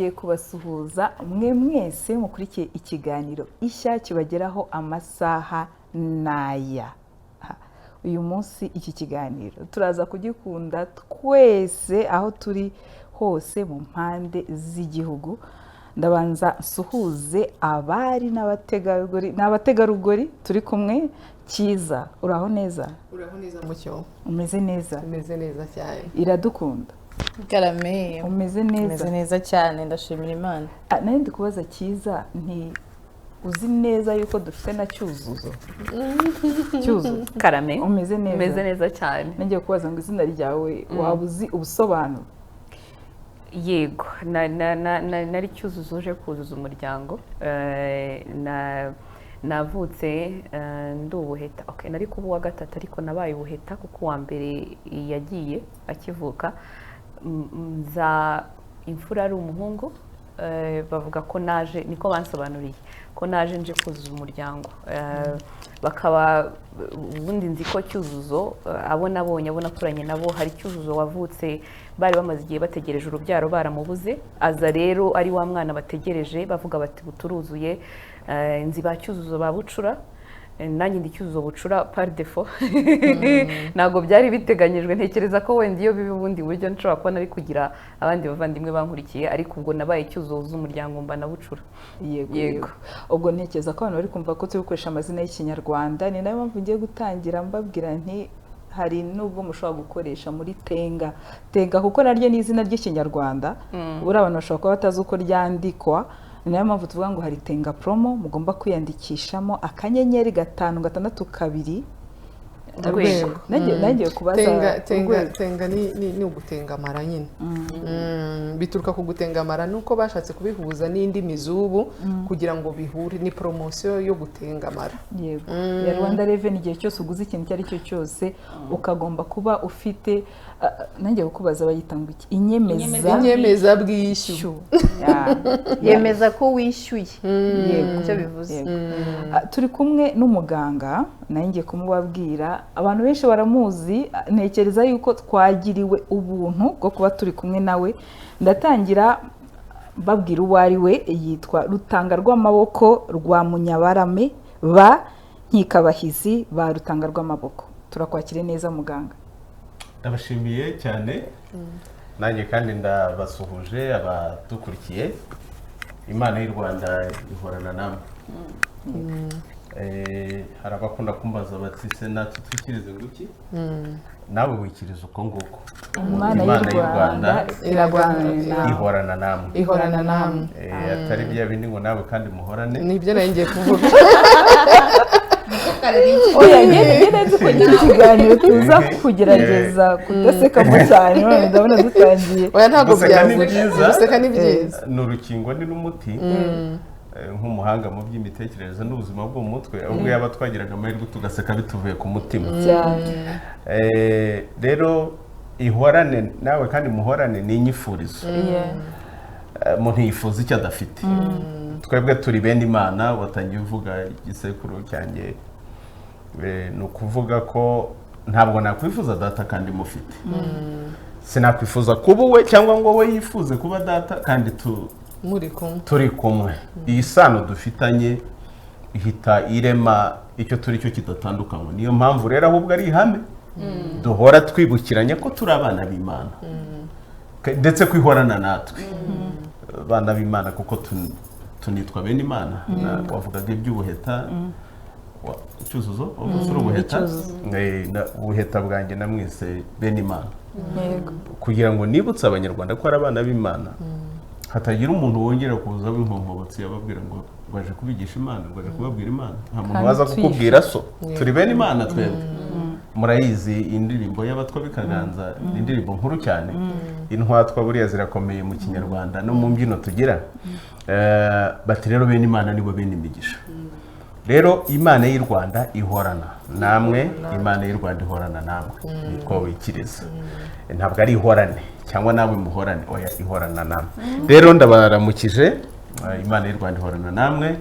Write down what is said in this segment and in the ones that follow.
Nongeye kubasuhuza mwe mwese mukurikiye ikiganiro Ishya kibageraho amasaha n'aya. Uyu munsi iki kiganiro turaza kugikunda twese aho turi hose mu mpande z'igihugu. Ndabanza nsuhuze abari n'abategarugori turi kumwe. Cyiza, uraho neza? Uraho neza, Mucyo. Umeze neza? Umeze neza cyane. Iradukunda. Karame. Umeze neza? Umeze neza cyane, ndashimira Imana. Ah, nari ndi kubaza Cyiza nti: "Uzi neza yuko dufite na Cyuzuzo?" Cyuzuzo. Karame. Umeze neza? Umeze neza cyane. Ngiye kubaza ngo izina ryawe waba uzi ubusobanuro? Yego, nari Cyuzuzo uje kuzuza umuryango. Navutse ndi ubuheta. Okay, nari kuba uwa gatatu ariko nabaye ubuheta kuko uwa mbere yagiye akivuka. Nza imfura ari umuhungu. Bavuga ko naje, niko bansobanuriye ko naje nje kuzuza umuryango. Bakaba ubundi nzi ko Cyuzuzo, abo nabonye, abo nakuranye nabo, hari Cyuzuzo wavutse bari bamaze igihe bategereje urubyaro baramubuze, aza rero ari wa mwana bategereje, bavuga bati: "Buturuzuye." Nzi ba Cyuzuzo ba Bucura. Nanjye ndi Cyuzuzo Bucura par défaut, ntabwo byari biteganyijwe. Ntekereza ko wenda iyo biba ubundi buryo nshobora kuba nari kugira abandi bavandimwe bankurikiye, ariko ubwo nabaye Cyuzuzo z'umuryango mba na Bucura. Yego. Yego. Yego. Ubwo ntekereza ko abantu bari kumva ko turi gukoresha amazina y'Ikinyarwanda. Ni nayo mpamvu ngiye gutangira mbabwira nti hari n'ubwo mushobora gukoresha muri Tenga Tenga, kuko naryo ni izina ry'Ikinyarwanda. Buriya abantu bashobora kuba batazi uko ryandikwa. Ni nayo mpamvu tuvuga ngo hari Tenga Promo mugomba kwiyandikishamo, *562 Urwego. Nanjye kubaza. Tenga, tenga. Urwego. Tenga ni ugutengamara nyine. Bituruka ku gutengamara, nuko bashatse kubihuza n'indimi z'ubu kugira ngo bihure. Ni poromosiyo yo gutengamara. Yego, ya Rwanda Revenue. Igihe cyose uguze ikintu icyo ari cyo cyose ukagomba kuba ufite, nanjye kukubaza, bayita ngo iki? Inyemeza Inyemezabwishyu. Shyu. Ya. Yemeza ko wishyuye. Yego. Icyo bivuze. Yego. Turi kumwe n'umuganga, nawe ngiye kumubabwira. Abantu benshi baramuzi. Ntekereza yuko twagiriwe ubuntu bwo kuba turi kumwe nawe. Ndatangira babwira uwo ari we. Yitwa Rutanga rw'Amaboko rwa Munyabarame ba Nkikabahizi ba Rutanga rw'Amaboko. Turakwakire neza, muganga. Ndabashimiye cyane nanjye kandi ndabasuhuje abadukurikiye. Imana y'u Rwanda ihorana namwe. Hari abakunda kumbaza bati: "Se natwe twikirize nguki?" Nawe wikiriza uko nguko. Imana y'u Rwanda iragwana. Ihorana namwe. Ihorana namwe. Atari bya bindi ngo nawe kandi muhorane. Nibyo nari ngiye kuvuga. Oya, ngende nzi ko iki kiganiro tuza kugerageza kudasekamo cyane, none ndabona dutangiye. Oya, ntabwo Guseka ni byabura. byiza. Guseka ni byiza. Ni urukingo, ni n'umuti. Nk'umuhanga mu by'imitekerereze n'ubuzima bwo mu mutwe, ahubwo yaba twagiraga amahirwe tugaseka bituvuye ku mutima. Cyane. Rero ihorane nawe kandi muhorane ni inyifurizo. Umuntu yifuza icyo adafite. Twebwe turi bene Imana. Watangiye uvuga igisekuru cyanjye. Ni ukuvuga ko ntabwo nakwifuza data kandi mufite, sinakwifuza kuba uwe cyangwa ngo we yifuze kuba data kandi Muri kumwe. turi kumwe. Iyi sano dufitanye ihita irema icyo turi cyo kidatandukanywa. Niyo mpamvu rero ahubwo ari ihame duhora twibukiranya ko turi abana b'Imana, ndetse ko ihorana natwe abana b'Imana, kuko tunitwa bene Imana. Wavugaga iby'ubuheta. Cyuzuzo, wavuze uri ubuheta. Ubuheta bwanjye namwise bene Imana kugira ngo nibutse Abanyarwanda ko ari abana b'Imana, hatagira umuntu wongera kuza w'inkonkobotsi yababwira ngo baje kubigisha Imana, ngo baje kubabwira Imana. Nta muntu Kandi waza tuyifite. kukubwira so. Turi bene Imana twebwe. Murayizi indirimbo y'Abatwa b'Ikaganza, ni indirimbo nkuru cyane. Intwatwa buriya zirakomeye mu Kinyarwanda no mu mbyino tugira. Bati rero bene Imana nibo bene imigisha. Rero Imana y'u Rwanda ihorana namwe, Imana y'u Rwanda ihorana namwe, niko wikiriza. Ntabwo ari ihorane cyangwa nawe muhorane, oya, ihorana namwe. Rero ndabaramukije. Imana y'u Rwanda ihorana namwe.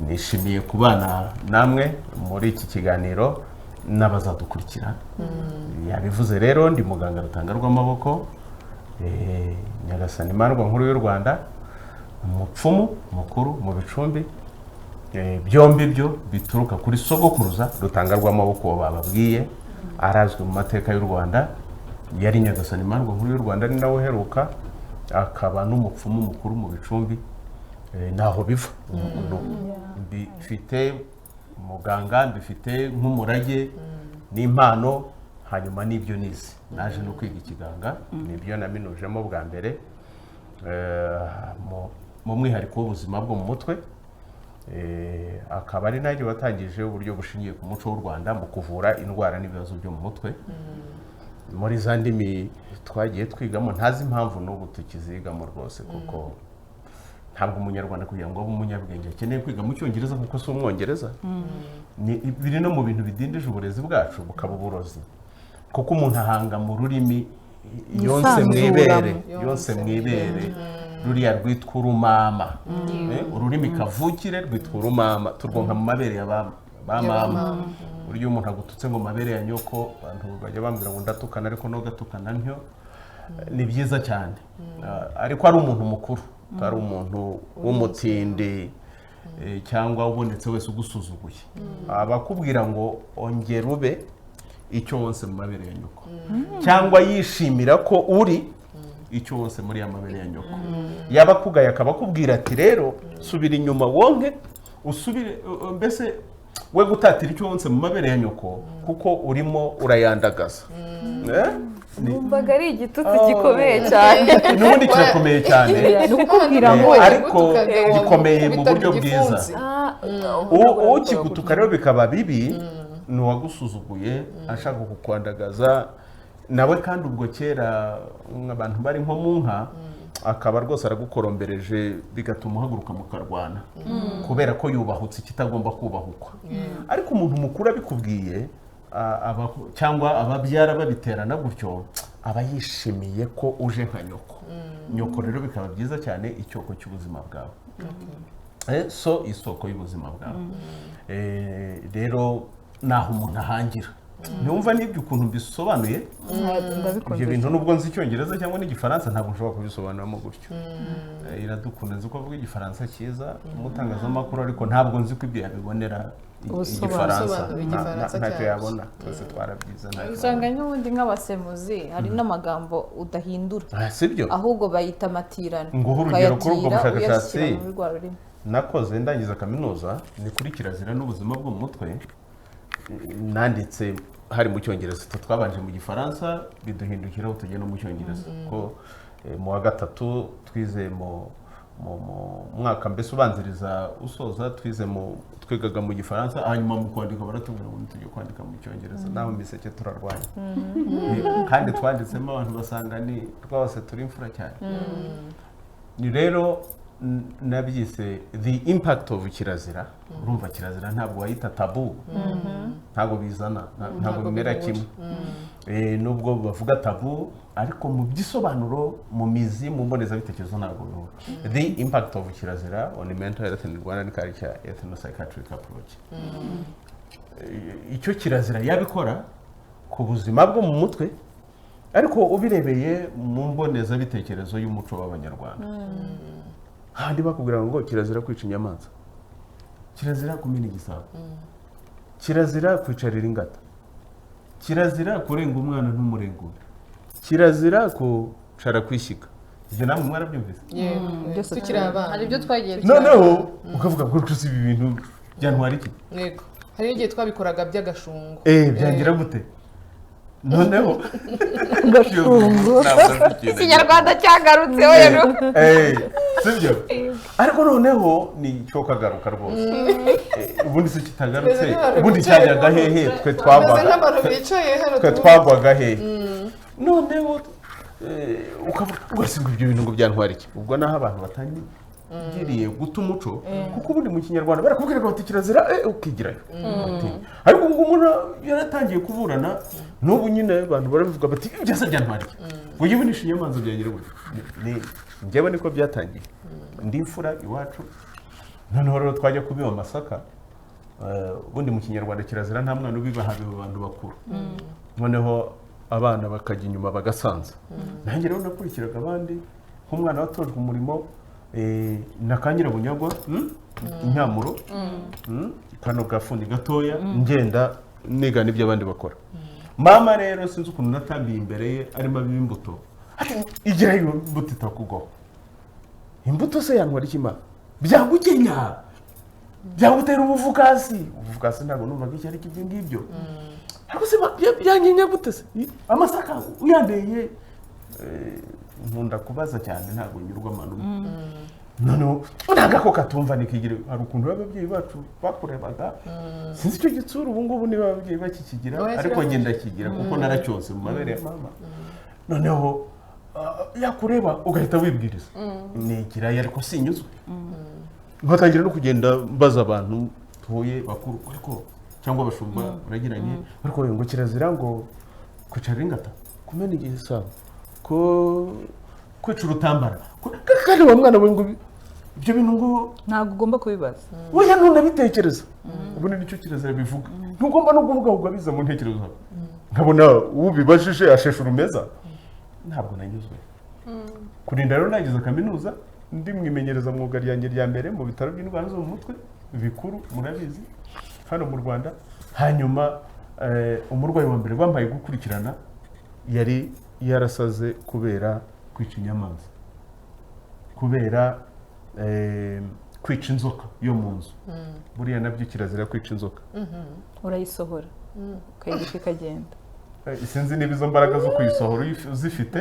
Nishimiye kubana namwe muri iki kiganiro n'abazadukurikira. Yabivuze rero, ndi muganga Rutanga rw'Amaboko. Nyagasani Imandwa Nkuru y'u Rwanda. Umupfumu mukuru mu Bicumbi. Byombi byo bituruka kuri sogokuruza Rutanga rw'Amaboko bababwiye, arazwi mu mateka y'u Rwanda, yari Nyagasani Imandwa Nkuru y'u Rwanda, ni nawe uheruka, akaba n'umupfumu mukuru mu Bicumbi. Naho biva. Mbifite muganga, mbifite nk'umurage n'impano, hanyuma n'ibyo nize, naje no kwiga ikiganga, nibyo naminujemo bwa mbere, mu mwihariko w'ubuzima bwo mu mutwe. Akaba ari nanjye watangije uburyo bushingiye ku muco w'u Rwanda mu kuvura indwara n'ibibazo byo mu mutwe muri za ndimi twagiye twigamo. Ntazi impamvu n'ubu tukizigamo rwose, kuko ntabwo Umunyarwanda kugira ngo abe umunyabwenge akeneye kwiga mu Cyongereza, kuko si Umwongereza. Biri no mu bintu bidindije uburezi bwacu bukaba uburozi, kuko umuntu ahanga mu rurimi yonse mu ibere, yonse mu ibere ruriya rwitwa urumama. Ururimi kavukire rwitwa urumama, turwonka mu mabere ya ba mama. Buryo umuntu agututse ngo mabere ya nyoko, abantu bajya bambwira ngo ndatukana, ariko no gatukana ntyo ni byiza cyane. Ariko ari umuntu mukuru, atari umuntu w'umutindi cyangwa ubonetse wese ugusuzuguye, abakubwira ngo ongera ube icyo wonse mu mabere ya nyoko, cyangwa yishimira ko uri icyo wonse muri ya mabere ya nyoko. Yaba akugaye akaba akubwira ati rero subira inyuma wonke, usubire, mbese we gutatira icyo wonse mu mabere ya nyoko, kuko urimo urayandagaza. Numvaga ari igitutsi gikomeye cyane. N'ubundi kirakomeye cyane, ni ukukubwira ngo ariko gikomeye mu buryo bwiza. Ukigutuka rero bikaba bibi ni uwagusuzuguye ashaka kukwandagaza nawe. Kandi ubwo kera abantu bari nko mu nka, akaba rwose aragukorombereje, bigatuma uhaguruka mukarwana, kubera ko yubahutse ikitagomba kubahukwa. Ariko umuntu mukuru abikubwiye, cyangwa ababyara babiterana gutyo, aba yishimiye ko uje nka nyoko. Nyoko rero bikaba byiza cyane, icyoko cy'ubuzima bwawe, so isoko y'ubuzima bwawe. Rero naho umuntu ahangira, ntiwumva n'ibyo ukuntu mbisobanuye ibyo bintu, nubwo nzi Icyongereza cyangwa n'Igifaransa, ntabwo nshobora kubisobanuramo gutyo. Iradukunda nzi ko avuga Igifaransa cyiza umutangazamakuru, ariko ntabwo nzi ko ibyo yabibonera Igifaransa, ntacyo yabona. Twese twarabyize. Usanga n'ubundi nk'abasemuzi hari n'amagambo udahindura, sibyo, ahubwo bayita amatirano. Nguhe urugero kuri ubwo bushakashatsi nakoze ndangiza kaminuza, ni kuri kirazira n'ubuzima bwo mu mutwe. Nanditse hari mu Cyongereza, twabanje mu Gifaransa biduhindukiraho tujya no mu Cyongereza, ko mu wa gatatu twize mu mwaka mbese ubanziriza usoza, twize mu twigaga mu Gifaransa, hanyuma mu kwandika baratubwira ngo tujye kwandika mu Cyongereza, naho miseke turarwanya. Kandi twanditsemo abantu basanga ni rwose turi imfura cyane. Ni rero nabyise the impact of kirazira. Urumva kirazira ntabwo wayita tabu, ntabwo bizana, ntabwo bimera kimwe. Nubwo bavuga tabu, ariko mu by'isobanuro, mu mizi, mu mbonezabitekerezo ntabwo bihura. The impact of kirazira on mental health in Rwanda culture, ethnopsychiatric approach. Icyo kirazira yabikora ku buzima bwo mu mutwe, ariko ubirebeye mu mbonezabitekerezo y'umuco w'Abanyarwanda. Handi bakubwira ngo kirazira kwica inyamaswa, kirazira kumena igisabo, kirazira kwicarira ingata, kirazira kurenga umwana ntumurengure, kirazira kucara kwishyiga. Ibyo namwe mwarabyumvise? Yego, tukiri abana hari ibyo twagiye. Noneho ukavuga ngo kuko ibi bintu byantwara iki? Yego, hari igihe twabikoraga by'agashungo. Byangira gute? Noneho gashungo Ikinyarwanda cyagarutse rero. Sibyo, ariko noneho ni cyo kagaruka rwose. Ubundi se kitagarutse, ubundi cyajyaga hehe? Twe twagwaga hehe? Noneho ukavuga ngo ibyo bintu ngo byantwara iki? Ubwo naho abantu batangiriye guta umuco, kuko ubundi mu Kinyarwanda barakubwira ngo kirazira, ukigirayo. Ariko ubwo umuntu yaratangiye kuburana n'ubu nyine abantu barabivuga bati byose byantwara iki? Ngo yibunishe inyamanza byagira gute? Njyewe niko byatangiye, ndi imfura iwacu. Noneho rero twajya kubiba amasaka, ubundi mu Kinyarwanda kirazira nta mwana ubiba, habiba abantu bakuru. Noneho abana bakajya inyuma bagasanza. Nanjye rero nakurikiraga abandi nk'umwana watojwe umurimo. Na kanyirabunyagwa, incyamuro, kano gafuni gatoya, ngenda nigana ibyo abandi bakora. Mama rero sinzi ukuntu natambiye imbere ye arimo abiba imbuto, ati igira iyo imbuto itakugwaho. Imbuto se yantwara iki ma? Byagukenya, byagutera ubuvukasi. Ubuvukasi ntabwo numvaga icyo ari cyo ibyo ngibyo. Ariko se byanyenya gute se? Amasaka uyandeye, nkunda kubaza cyane, ntabwo nyurwa amano. Noneho ntabwo ako katumva nikigire. Hari ukuntu ababyeyi bacu bakurebaga, sinzi icyo gitsura ubu ngubu niba ababyeyi bakikigira, Oya, ariko kiracyari. njye ndakigira kuko naracyose mu mabere ya mama. Noneho yakureba ugahita wibwiriza nigirayo, ariko sinyuzwe, nkatangira no kugenda mbaza abantu tuhuye bakuru, ariko cyangwa abashumba uragiranye, ariko ngo kirazira ngo kwicara ingata, kumena igisabo, ko kwica urutambara, kandi wa mwana we ngo ibyo bintu ngo Ntabwo ugomba kubibaza. Oya, ntunabitekereza. Ubundi nicyo kirazira bivuga, ntugomba no kuvuga ngo abiza mu ntekerezo zawe. Nkabona ubibajije ashesha urumeza. Ntabwo nanyuzwe. Kurinda rero nagize kaminuza, ndi mu imenyerezamwuga ryanjye rya mbere mu bitaro by'indwara zo mu mutwe bikuru, murabizi hano mu Rwanda. Hanyuma umurwayi wa mbere bampaye gukurikirana yari yarasaze kubera kwica inyamaswa, kubera kwica inzoka yo mu nzu. Buriya nabyo kirazira kwica inzoka. Urayisohora ukayireka ikagenda. Sinzi niba izo mbaraga zo kuyisohora uzifite,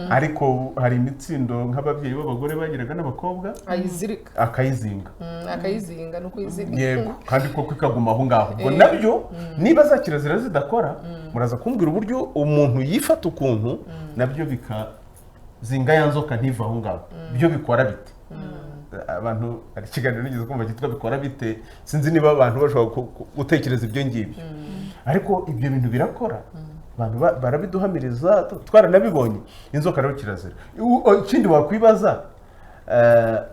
ariko hari imitsindo nk'ababyeyi b'abagore bagiraga n'abakobwa. Ayizirika. Akayizinga. Akayizinga no kuyizirika. Yego, kandi koko ikaguma aho ngaho. Ubwo nabyo niba za kirazira zidakora, muraza kumbwira uburyo umuntu yifata ukuntu nabyo bikazinga ya nzoka ntive aho ngaho. Byo bikora bite? Abantu, hari ikiganiro nigeze kumva cyitwa "Bikora bite", sinzi niba abantu bashobora gutekereza ibyo ngibyo, ariko ibyo bintu birakora. Abantu barabiduhamiriza, twaranabibonye. Inzoka rero kirazira. Ikindi wakwibaza,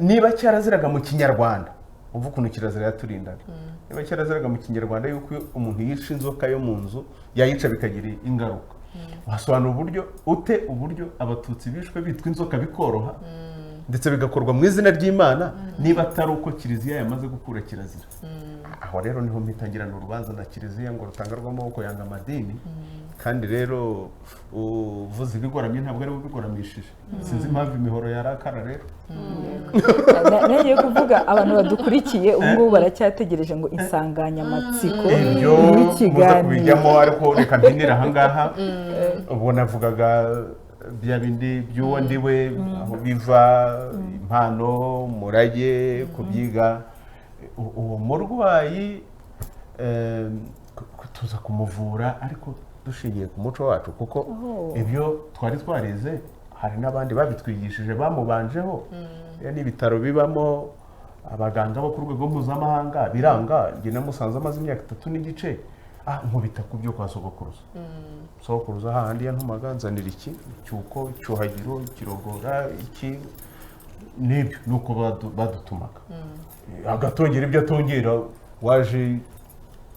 niba cyaraziraga mu Kinyarwanda, umva ukuntu kirazira yaturindaga, niba cyaraziraga mu Kinyarwanda yuko iyo umuntu yica inzoka yo mu nzu yayica bikagira ingaruka, wasobanura uburyo ute uburyo Abatutsi bishwe bitwa inzoka bikoroha, ndetse bigakorwa mu izina ry'Imana, niba atari uko kiliziya yamaze gukura kirazira? Aho rero niho mpitangirana urubanza na kiliziya ngo rutanga rw'amaboko yanga amadini. Kandi rero uvuze ibigoramye ntabwo ari we ubigoramishije. Sinzi impamvu imihoro yarakara rero. Nagiye kuvuga, abantu badukurikiye ubu ngubu baracyategereje ngo insanganyamatsiko Ibyo muza y'ikiganiro. kubijyamo, ariko reka mpinire ahangaha. Ubwo navugaga bya bindi by'uwo ndi we, aho biva, impano, umurage, kubyiga. Uwo murwayi tuza kumuvura ariko dushingiye ku muco wacu, kuko ibyo twari twarize hari n'abandi babitwigishije bamubanjeho. Iyo ni ibitaro bibamo abaganga bo ku rwego mpuzamahanga, biranga. Njye namusanze amaze imyaka 3 n'igice. Nkubita ku byo kwa sogokuruza. Sogokuruza hahandi yantumaga nzanira iki, icyuko, icyuhagiro, ikirogora, iki n'ibyo, nuko badutumaga agatongera ibyo atongera. Waje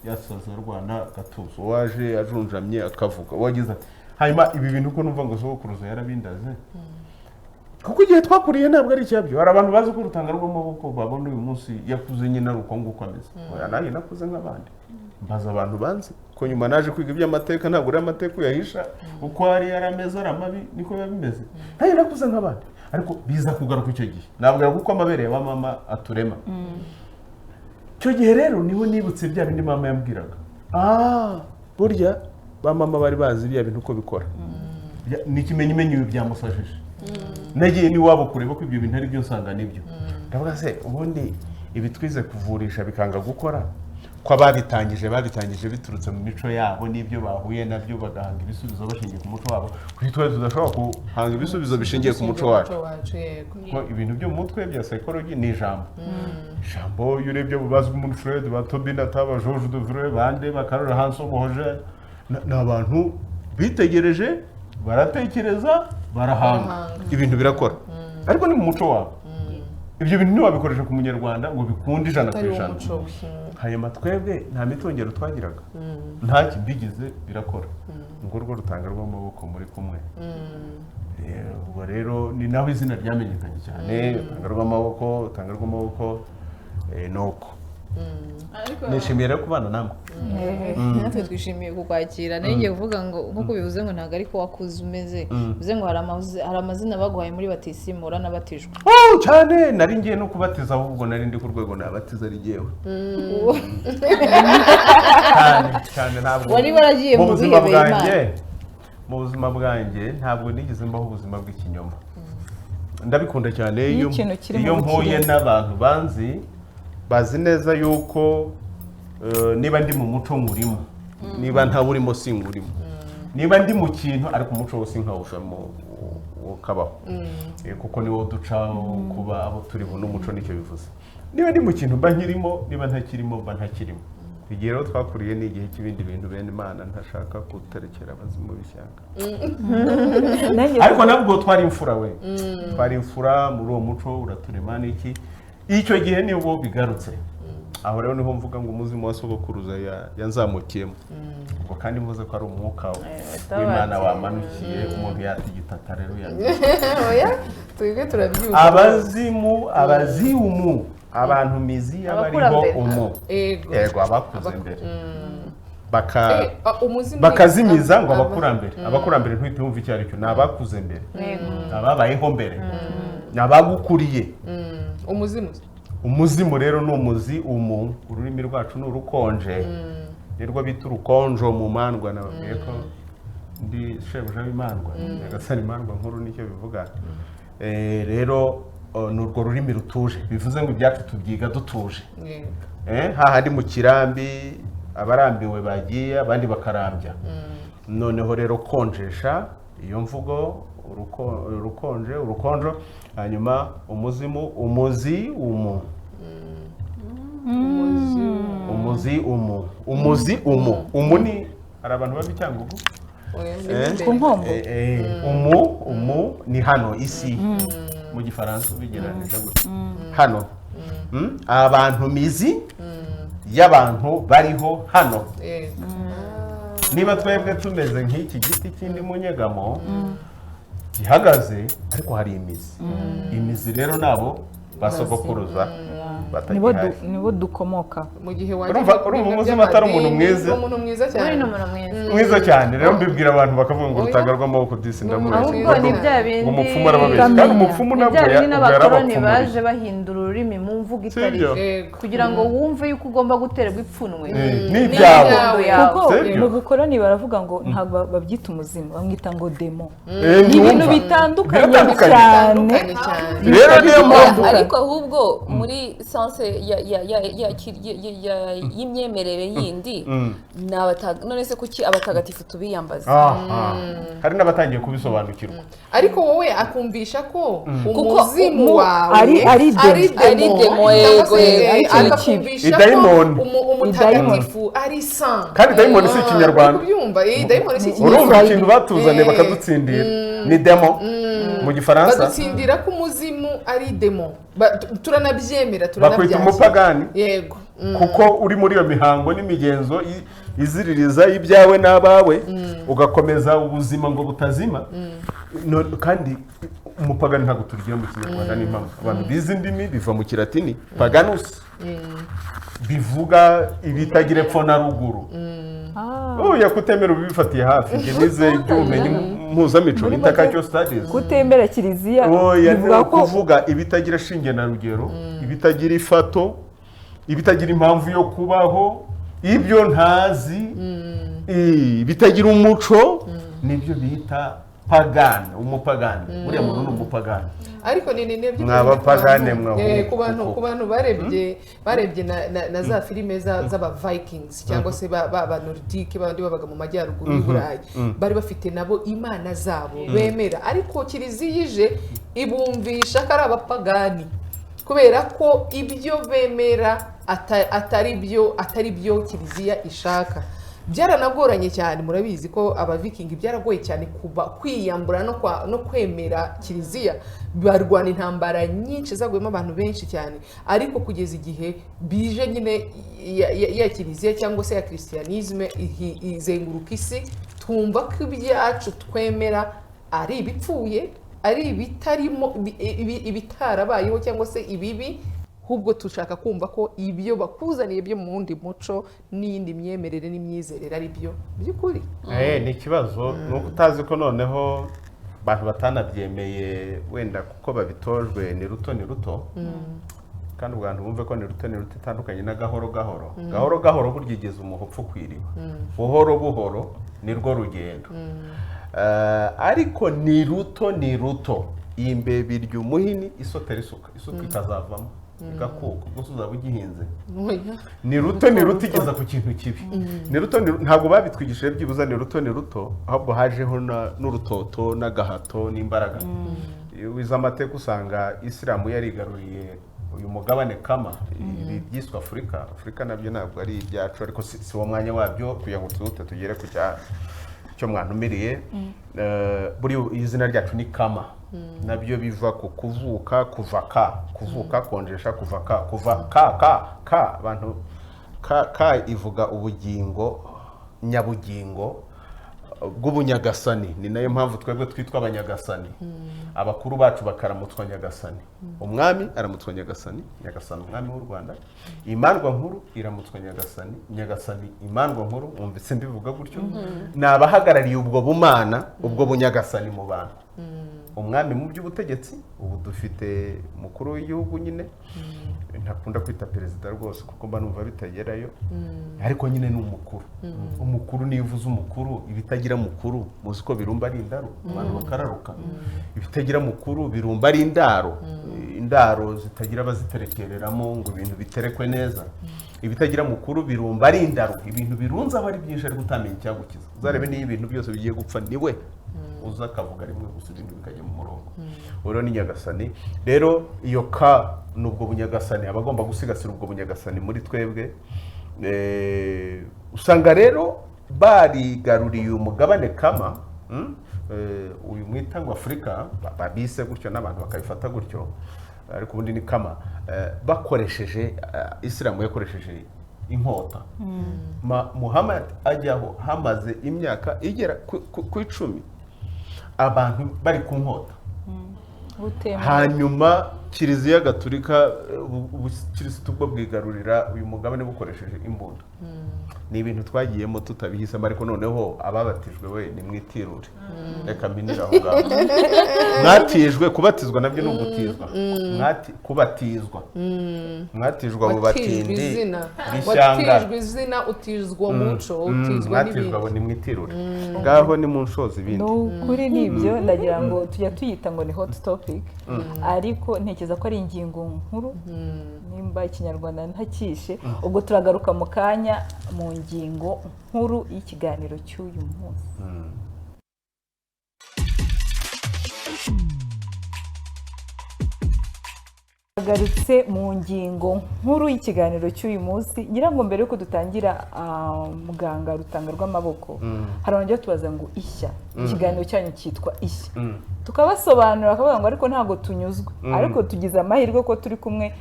yasaza arwana agatuza, uwaje ajunjamye akavuga, wagize ati hanyuma ibi bintu uko numva ngo sogokuruza yarabindaze, kuko igihe twakuriye ntabwo ari icyabyo. Hari abantu bazi ko urutanga rw'amaboko babona uyu munsi yakuze nyine ari uko nguko ameze. Oya, nanjye nakuze nk'abandi. Mbaza abantu banzi ko nyuma naje kwiga iby'amateka, ntabwo uriya amateka uyahisha, uko ari yari ameze ari amabi niko biba bimeze. Nanjye nakuze nk'abandi, ariko biza kugaruka icyo gihe nabwira kuko amabere ya ba mama aturema. Icyo gihe rero niho nibutse bya bindi mama yambwiraga. Burya ba mama bari bazi bya bintu uko bikora. Ni ikimenyimenyi ibi byamusajije. Nagiye n'iwabo kureba ko ibyo bintu ari byo, nsanga nibyo. Ndavuga se ubundi ibi twize kuvurisha bikanga gukora, ko ababitangije babitangije biturutse mu mico yabo n'ibyo bahuye nabyo, bagahanga ibisubizo bashingiye ku muco wabo, kuki twari tudashobora guhanga ibisubizo bishingiye ku muco wacu? Wacu, yego. Ko ibintu byo mu mutwe bya psychology ni ijambo ijambo. Iyo urebye bazwi muri Freud, ba Tobin Ataba, George Devre, bande ba Karol Hanson Bohoje, ni abantu bitegereje, baratekereza, barahanga. Barahanga. Ibintu birakora, ariko ni mu muco wabo. Ibyo bintu ntiwabikoresha ku Munyarwanda ngo bikunde 100 ku Atari wo ijana. muco we. Hanyuma twebwe nta mitongero twagiraga, nta kibigize birakora. Ngo urwo rutanga rw'amaboko muri kumwe. Ubwo rero ni naho izina ryamenyekanye cyane, Rutanga rw'amaboko, Rutanga rw'amaboko, nuko nishimiye rero kubana namwe. Natwe twishimiye kukwakira. Nari ngiye kuvuga ngo nk'uko bivuze ngo ntabwo ariko wakuze umeze, bivuze ngo hari amazina baguhaye muri batisimu uranabatijwe. Oh, cyane, nari ngiye no kubatiza, ahubwo nari ndi ku rwego nabatiza ari jyewe. Cyane cyane, ntabwo Wari waragiye mu mu buzima bihebeye bwanjye, Imana. mu buzima bwanjye ntabwo nigeze mbaho ubuzima bw'ikinyoma. Ndabikunda cyane Iyo iyo ikintu kirimo iyo mpuye ubukire. n'abantu banzi, bazi neza yuko niba ndi mu muco nkurimo, niba ntawurimo singurimo, niba ndi mu kintu ariko umuco wose nkawuvamo ukabaho. Kuko niwo duca kuba abo turi bo n'umuco, nicyo bivuze. Niba ndi mu kintu mba nkirimo, niba ntakirimo mba ntakirimo. Igihe rero twakuriye ni igihe cy'ibindi bintu, bene Imana, ntashaka guterekera abazimu b'ishyanga. Nanjye Ariko nabwo twari imfura, we, twari imfura muri uwo muco, uraturema n'iki. Icyo gihe nibwo bigarutse. Aho rero niho mvuga ngo umuzimu wa sogokuruza yanzamukiyemo. Ubwo kandi mvuze ko ari umwuka w'Imana wamanukiye umuntu, yatigitata rero Oya, twebwe turabyumva. Abazimu, abazimu, abantu mizi y'abariho. Abakurambere. Umu Ego. Yego, abakuze mbere baka Umuzimu bakazimiza ngo abakurambere. Abakurambere ntuhite wumva icyo ari cyo, ni abakuze mbere, ni ababayeho mbere, ni abagukuriye. Umuzimu. Umuzimu rero ni umuzi umu, ururimi rwacu ni urukonje, nirwo bita urukonjo mu mandwa. Nababwiye ko ndi shebuja w'imandwa, Nyagasani, imandwa nkuru nicyo bivuga. Rero ni urwo rurimi rutuje, bivuze ngo ibyacu tubyiga dutuje. Yego. Hahandi mu kirambi abarambiwe bagiye, abandi bakarambya. Noneho rero konjesha iyo mvugo, urukonje, urukonjo, hanyuma umuzimu, umuzi umu, umuzi umu, umuzi umu. Umu ni, hari abantu baba i Cyangugu. Oya, ni imbere. Ku Nkombo. Umu, umu ni hano isi mu Gifaransa, ubigereranije gutya hano. Abantu mizi y'abantu bariho hano. Yego. Niba twebwe tumeze nk'iki giti kindi mu nyegamo gihagaze, ariko hari imizi. Imizi rero nabo basogokuruza nibo batagihari. Nibo dukomoka. Mu gihe wajya Urumva mu bintu umuzimu atari umuntu by'amadini, mwiza. Umuntu mwiza Uri cyane. ni umuntu mwiza. Mwiza cyane. Rero mbibwira abantu bakavuga ngo Oya. Rutanga rw'amaboko disi Ni ndamuzi. umuntu Ahubwo ni bya bindi Ngo umupfumu arababeshya, kandi Utamenya. umupfumu ni nabwo bya bindi ubwo n'abakoroni yarabapfumuriye. baje bahindura ururimi mu mvugo itari Sibyo? Yego. kugira ngo wumve yuko ugomba guterwa ipfunwe N'ibyawe. N'ibyawe yawe. Kuko Sibyo? mu bukoroni baravuga ngo ntabwo babyita umuzimu, bamwita ngo démon. Ni Ni ibintu bitandukanye Biratandukanye. cyane. Bitandukanye cyane. Rero niyo mpamvu Ariko ahubwo muri sense y'imyemerere yindi ni none se kuki abatagatifu tubiyambaza? Aha. Hari n'abatangiye kubisobanukirwa. Ariko wowe akumvisha ko Kuko umuzimu wawe ari démon. Ari démon, cyangwa yego, se, yego. Ari ikintu akakumvisha ko Idayimoni. umutagatifu ari saint. Kandi dayimoni si Ikinyarwanda. Uri kubyumva? Dayimoni si Urumva Ikinyarwanda. ikintu batuzaniye, bakadutsindira ni démon mu Gifaransa. Badutsindira ko umuzimu ari démon. Turanabyemera, Bakwita turanabyakira. umupagani. Yego. Kuko uri muri iyo mihango n'imigenzo iziririza ibyawe n'abawe, ugakomeza ubuzima ngo butazima. Kandi umupagani ntabwo turugira mu Kinyarwanda, ni impamvu abantu bize indimi, biva mu Kilatini paganus, bivuga ibitagira epfo na ruguru. Oya, kutemera ubifatiye hafi. Njye nize iby'ubumenyi mpuzamico, Muri intercultural studies. Kutemera kiliziya Oya, bivuga ni ko ukuvuga ibitagira shinge na rugero, ibitagira ifato, ibitagira impamvu yo kubaho, ibyo ntazi, ibitagira umuco, nibyo bita pagani, umupagani. Buriya muntu ni umupagani. Ariko ni nibyo. Mwa bapagane mwa Ku bantu kuko. Ku bantu barebye na za filime z'aba Vikings cyangwa se ba Nordique, bandi babaga mu majyaruguru y'u Burayi, bari bafite nabo imana zabo bemera, ariko kiliziya ije ibumvisha ko ari abapagani kubera ko ibyo bemera atari byo kiliziya ishaka. Byaranagoranye cyane, murabizi ko Abavikingi byaragoye cyane kuba kwiyambura no kwemera kiliziya. Barwana intambara nyinshi zaguyemo abantu benshi cyane, ariko kugeza igihe bije nyine ya kiliziya cyangwa se ya christianisme izenguruka isi, twumva ko ibyacu twemera. Ari ibipfuye, ari ibitarimo, ibitarabayeho cyangwa se ibibi, ahubwo dushaka kumva ko ibyo bakuzaniye byo mu wundi muco n'iyindi myemerere n'imyizerere ari byo by'ukuri. Ni ikibazo, ni uko utazi ko noneho abantu batanabyemeye wenda kuko babitojwe ni ruto ni ruto, kandi ubwantu bumve ko ni ruto ni ruto itandukanye na gahoro gahoro. Gahoro gahoro burya igeza umuhopfu ku iriba, buhoro buhoro ni rwo rugendo. Ariko ni ruto ni ruto, iyi mbeba irya umuhini isotera isuka, isuka ikazavamo igakuka, ubwo se uzaba ugihinze. Ni ruto ni ruto igeza ku kintu kibi. Ni ruto ntabwo babitwigishije byibuze ni ruto ni ruto, ahubwo hajeho n'urutoto n'agahato n'imbaraga. Iyo wize amateka usanga Isilamu yarigaruriye uyu mugabane kama, ibi byiswe Afurika. Afurika nabyo ntabwo ari ibyacu, ariko si wo mwanya wabyo kugira ngo twihute tugere ku cyo mwantumiriye. Buri izina ryacu ni kama, nabyo biva ku kuvuka, kuva ka, kuvuka, konjesha, kuva ka, kuva ka ka ka, abantu ka ka ivuga ubugingo nyabugingo bw'ubunyagasani. Ni nayo mpamvu twebwe twitwa abanyagasani. Abakuru bacu bakaramutswa nyagasani, umwami aramutswa nyagasani, nyagasani umwami w'u Rwanda, imandwa nkuru iramutswa nyagasani, nyagasani imandwa nkuru. Wumvise mbivuga gutyo? Ni abahagarariye ubwo bumana, ubwo bunyagasani mu bantu. Umwami mu by'ubutegetsi, ubu dufite umukuru w'igihugu nyine, ntakunda kwita perezida rwose kuko mba numva bitagerayo, ariko nyine ni umukuru. Umukuru niyo uvuze umukuru, ibitagira mukuru muzi ko birumba ari indaro, abantu bakararuka. Ibitagira mukuru birumba ari indaro, indaro zitagira abaziterekereramo ngo ibintu biterekwe neza. Ibitagira mukuru birumba ari indaro, ibintu birunze aba ari byinshi ariko utamenya icyagukiza. Uzarebe niyo ibintu byose bigiye gupfa niwe uza akavuga rimwe gusa ibintu bikajya mu murongo. Rero ni nyagasani. Rero iyo ka nubwo bunyagasani aba agomba gusigasira ubwo bunyagasani muri twebwe. Usanga rero barigaruriye umugabane kama, uyu mwita ngo Afurika, babise gutyo n'abantu bakabifata gutyo, ariko ubundi ni kama. Bakoresheje Isilamu yakoresheje inkota. Muhammad ajyaho hamaze imyaka igera ku 10 abantu bari ku nkota. Hanyuma Kiliziya Gatolika, ubukirisitu bwo bwigarurira uyu mugabane bukoresheje imbunda. Ni ibintu twagiyemo tutabihisemo, ariko noneho ababatijwe we nimwitirure. Reka mpinire aho ngaho. Mwatijwe, kubatizwa nabyo ni ugutizwa. Kubatizwa. Mwatijwe abo batindi b'ishyanga. Watijwe izina, utizwa umuco, utizwa n'ibindi. Mwatijwe abo nimwitirure. Ngaho ni mu nshozi ibindi. Kuri nibyo ndagira ngo tujya tuyita ngo ni hot topic, ariko ntekereza ko ari ingingo nkuru, nimba ikinyarwanda ntakishe. Ubwo turagaruka mu kanya mu ngingo nkuru y'ikiganiro cy'uyu munsi. Agarutse mu ngingo nkuru y'ikiganiro cy'uyu munsi, ngira ngo mbere yuko dutangira muganga Rutanga rw'amaboko, hari abantu tubaza ngo ishya, ikiganiro cyanyu cyitwa ishya, tukabasobanurira bakavuga ngo ariko ntabwo tunyuzwe, ariko tugize amahirwe ko turi kumwe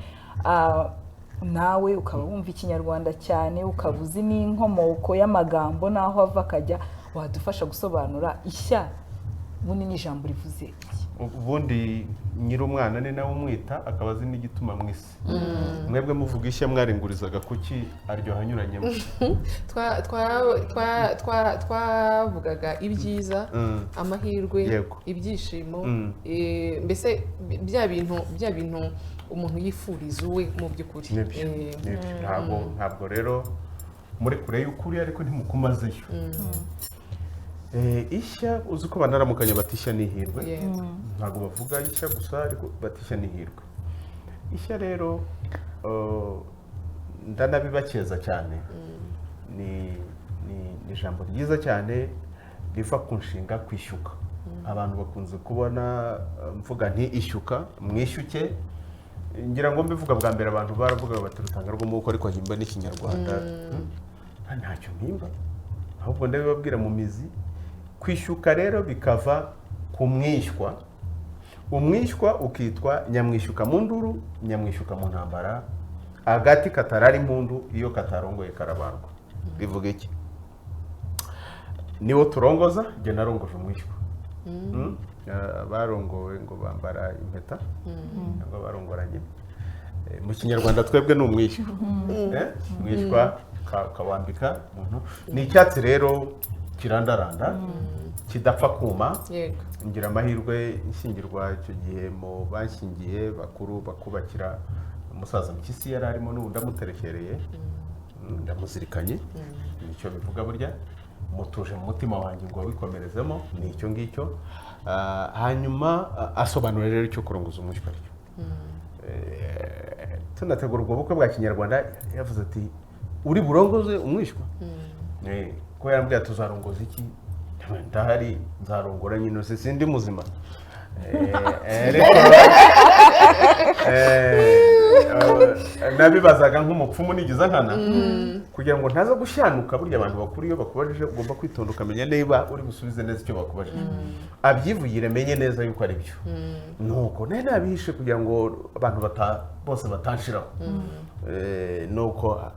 nawe ukaba wumva ikinyarwanda cyane, ukaba uzi n'inkomoko y'amagambo n'aho ava akajya, wadufasha gusobanura ishya ubundi ni ijambo rivuze iki? Ubundi nyiri umwana ni nawe umwita, akaba azi n'igituma mu isi. Mwebwe muvuga ishya mwaringurizaga kuki aryoha anyuranyemo? Twavugaga ibyiza, amahirwe, ibyishimo, mbese bya bintu umuntu yifuriza uwe mu by'ukuri. Ntabwo rero muri kure y'ukuri, ariko ntimukumazeyo. Ishya uzi ko banaramukanya bati ishya n'ihirwe. Ntabwo bavuga ishya gusa, ariko bati ishya n'ihirwe. Ishya rero ndanabibakeza cyane, ni ijambo ryiza cyane riva ku nshinga kwishyuka. Abantu bakunze kubona mvuga nti ishyuka, mwishyuke. Ngira ngo mbivuga bwa mbere abantu baravuga bati Rutanga rw'amaboko ariko ahimba n'ikinyarwanda. Ntacyo mpimba, ahubwo ndabibabwira mu mizi. Kwishyuka rero bikava ku mwishywa, umwishywa ukitwa nyamwishyuka mu nduru, nyamwishyuka mu ntambara. Agati katarari impundu iyo katarongoye karabandwa. Bivuga iki? Niwo turongoza, jye narongoje umwishywa. Abarongowe ngo bambara impeta cyangwa barongoranye. Mu Kinyarwanda twebwe ni umwishywa. Umwishywa ukawambika umuntu. Ni icyatsi rero kirandaranda, kidapfa kuma. Ngira amahirwe nshyingirwa icyo gihe mu banshyingiye bakuru bakubakira umusaza Mpyisi yari arimo, n'ubu ndamuterekereye. Ndamuzirikanye, nicyo bivuga burya mutuje mu mutima wanjye ngo wabikomerezemo, ni icyo ngicyo. Hanyuma asobanura rero icyo kurongoza umwishywa aricyo. Tunategura ubwo bukwe bwa Kinyarwanda, yavuze ati: "Uri burongoze umwishywa?" Ko yarambwiye ati: "Uzarongoza iki?" Ndahari, nzarongora nyine, se sindi muzima? Ariko nabibazaga nk'umupfumu nigiza nkana kugira ngo ntaza gushyanuka. Burya abantu bakuru iyo bakubajije ugomba kwitonda, ukamenya niba uri busubize neza icyo bakubajije. Abyivugire menye neza yuko ari byo. Nuko nari nabihishe kugira ngo abantu bose batanshiraho. Nuko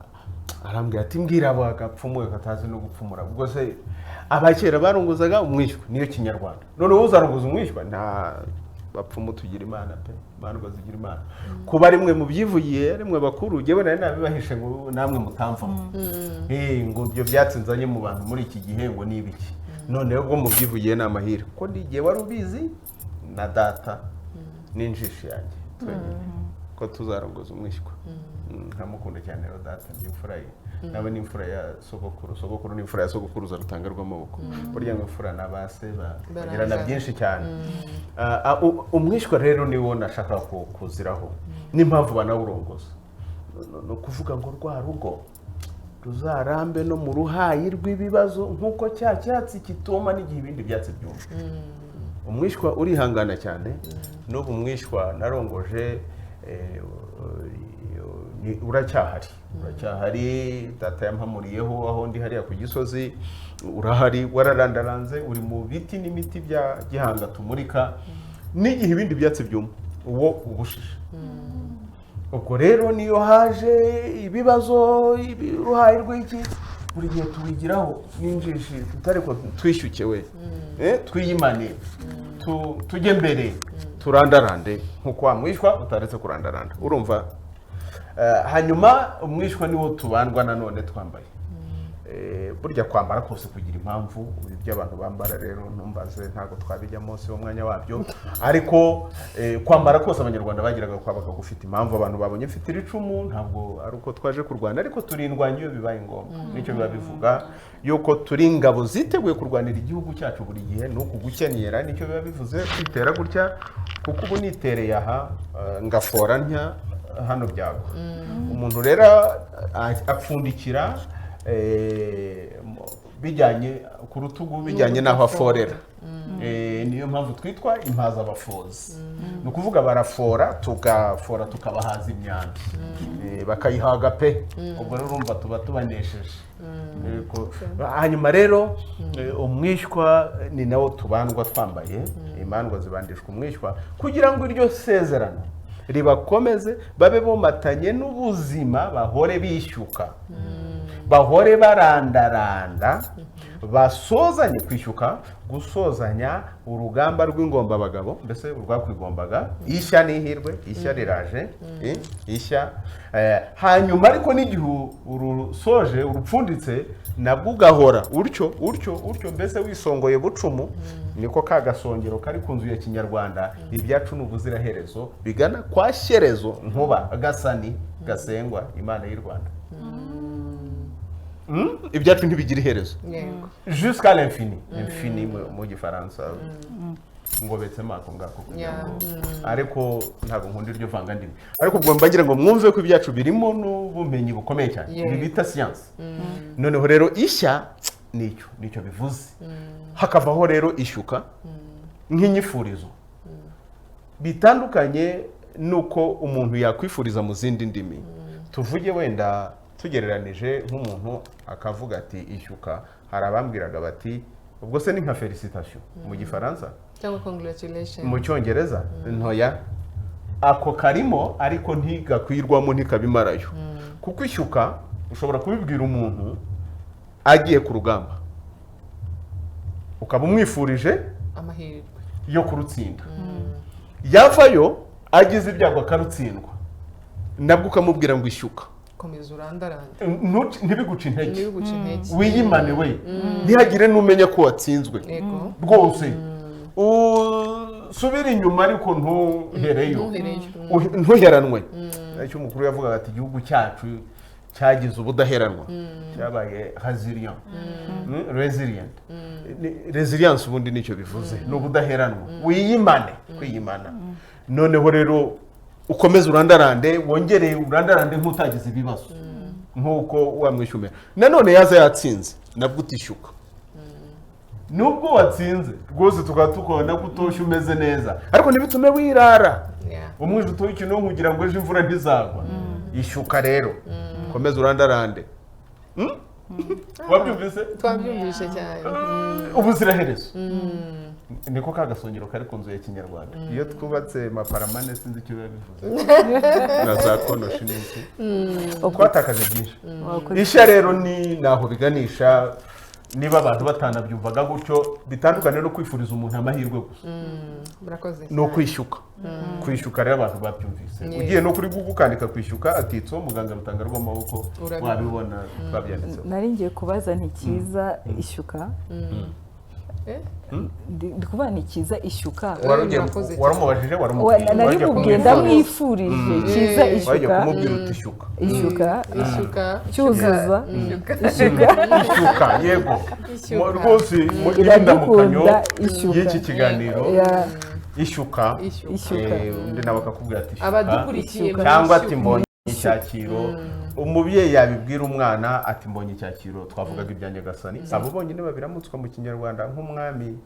arambwira ati: "Mbwira abo agapfumu katazi no gupfumura." Ubwo se abakera barongozaga umwishywa, niyo Kinyarwanda. None wowe uzarongoza umwishywa? Nta bapfumu tugira Imana pe, imandwa zigira Imana. Kuba rimwe mu byivugiye rimwe bakuru, jyewe nari nabibahishe ngo namwe mutamvamo. Ngo ibyo byatsi nzanye mu bantu muri iki gihe ngo ni ibiki? Noneho ubwo mubyivugiye ni amahire, ko n'igihe wari ubizi na data n'injishi yanjye twenyine ko tuzarongoza umwishywa. Nkamukunda cyane rero data, ndi imfura ye, nawe ni imfura ya sogokuru, sogokuru ni imfura ya sogokuruza rutanga rw'amaboko. Burya ngo imfura na ba se bagirana Barangana. byinshi cyane. Umwishywa rero niwo nashaka kuziraho n'impamvu banawurongoza. Ni ukuvuga ngo rwa rugo ruzarambe no mu ruhayi rw'ibibazo, nk'uko cya cyatsi kituma n'igihe ibindi byatsi byuma. Umwishywa urihangana cyane. N'ubu umwishywa narongoje uracyahari, uracyahari. Data yampamuriyeho aho ndi hariya ku Gisozi, urahari, wararandaranze, uri mu biti n'imiti bya gihanga tumurika n'igihe ibindi byatsi byuma, uwo ubushishe. Ubwo rero niyo haje ibibazo, uruhayi rw'iki, buri gihe tuwigiraho n'injishi tutari ko twishyuke we. Twiyimane, tujye mbere, turandarande nk'uko wa mwishywa utaretse kurandaranda, urumva. Hanyuma umwishywa niwo tubandwa nanone twambaye. Burya kwambara kose kugira impamvu. Ibi by'abantu bambara rero ntumbaze, ntabwo twabijyamo, si wo mwanya wabyo. Ariko kwambara kose Abanyarwanda bagiraga kwabaga gufite impamvu. Abantu babonye mfite iri cumu, ntabwo ari uko twaje kurwana, ariko turindwanya iyo bibaye ngombwa. Nicyo biba bivuga yuko turi ingabo ziteguye kurwanira igihugu cyacu buri gihe. Ni uku gukenyera nicyo biba bivuze, kwitera gutya, kuko ubu nitereye aha ngafora ntya hano byagwa. Umuntu rero apfundikira bijyanye ku rutugu, bijyanye n'aho aforera. Niyo mpamvu twitwa impazabafozi, ni ukuvuga barafora, tugafora, tukabahaza imyambi. Bakayihaga pe. Ubwo rero urumva tuba tubanesheje. Yego. Hanyuma rero umwishywa ni nawo tubandwa twambaye. Imandwa zibandishwa umwishywa kugira ngo iryo sezerano ribakomeze, babe bomatanye n'ubuzima, bahore bishyuka, bahore barandaranda, basozanye kwishyuka, gusozanya urugamba rw'ingombabagabo, mbese urwakwigombaga ishya n'ihirwe, ishya riraje, ishya. Hanyuma ariko n'igihe urusoje, urupfunditse, nabwo ugahora utyo utyo utyo, mbese wisongoye bucumu, niko ka gasongero kari ku nzu ya Kinyarwanda. Ibyacu ni ubuziraherezo bigana kwa Shyerezo Nkuba Gasani Gasengwa, Imana y'u Rwanda. Ibyacu ntibigira iherezo jusqu'à l'infini, infini mu Gifaransa. Ngobetsemo ako ngako kugira ngo, ariko ntabwo nkunda iryo vangandimi, ariko ubwo mbagira ngo mwumve ko ibyacu birimo n'ubumenyi bukomeye cyane, ibi bita siyansi. Noneho rero ishya nicyo bivuze. Hakavaho rero ishyuka nk'inyifurizo, bitandukanye n'uko umuntu yakwifuriza mu zindi ndimi. Tuvuge wenda tugereranije, nk'umuntu akavuga ati "ishyuka", hari abambwiraga bati: "Ubwo se ni nka félicitation mu Gifaransa?" Cyangwa congratulation. Mu Cyongereza. Ntoya ako karimo, ariko ntigakwirwamo, ntikabimarayo, kuko ishyuka ushobora kubibwira umuntu agiye ku rugamba, ukaba umwifurije. Amahirwe yo kurutsinda. Yavayo agize ibyago akarutsindwa, nabwo ukamubwira ngo ishyuka, komeza urandarande, ntibiguce intege, ntibiguce intege, wiyimane we, ntihagire n'umenya ko watsinzwe rwose. Usubire inyuma ariko ntuhereyo, ntuheranwe. Icyo umukuru yavugaga ati igihugu cyacu cyagize ubudaheranwa, cyabaye resilient. Resilience ubundi nicyo bivuze, ni ubudaheranwa, wiyimane, kwiyimana. Noneho rero ukomeze urandarande, wongere urandarande nk'utagize ibibazo, nk'uko wamwishyumira. Nanone yaza yatsinze nabwo utishyuka, nubwo watsinze rwose tukaba tukubona ko utoshye umeze neza, ariko ntibitume wirara umwijima w'ikintu kugira ngo ejo imvura ntizagwa. Ishyuka rero, komeza urandarande. Wabyumvise? Twabyumvise cyane. Ubuziraherezo niko ka gasongero kari ku nzu ya kinyarwanda. Iyo twubatse maparamane sinzi icyo biba bivuze, na za konoshi n'iki, twatakaje byinshi. Ishya rero ni naho biganisha, niba abantu batanabyumvaga gutyo, bitandukanye no kwifuriza umuntu amahirwe gusa, ni ukwishyuka. Kwishyuka rero abantu babyumvise. Ugiye no kuri Google ukandika kwishyuka atitso muganga Rutanga rw'amaboko, wabibona twabyanditseho. Nari ngiye kubaza nti cyiza ishyuka, ndi kuvuga ni cyiza ishyuka. Waramubajije, waramubwiye, nari mubwiye, ndamwifurije cyiza ishyuka. Wajya kumubwira uti ishyuka, ishyuka, ishyuka, cyuzuza ishyuka, ishyuka. Yego rwose indamukanyo y'iki kiganiro ishyuka. Undi nawe akakubwira ati ishyuka, cyangwa ati mbonye icyakiro. Umubyeyi yabibwira umwana ati mbonye icyakiro, twavugaga ibya Nyagasani. Abo bonyine babiramutswa mu kinyarwanda nk'umwami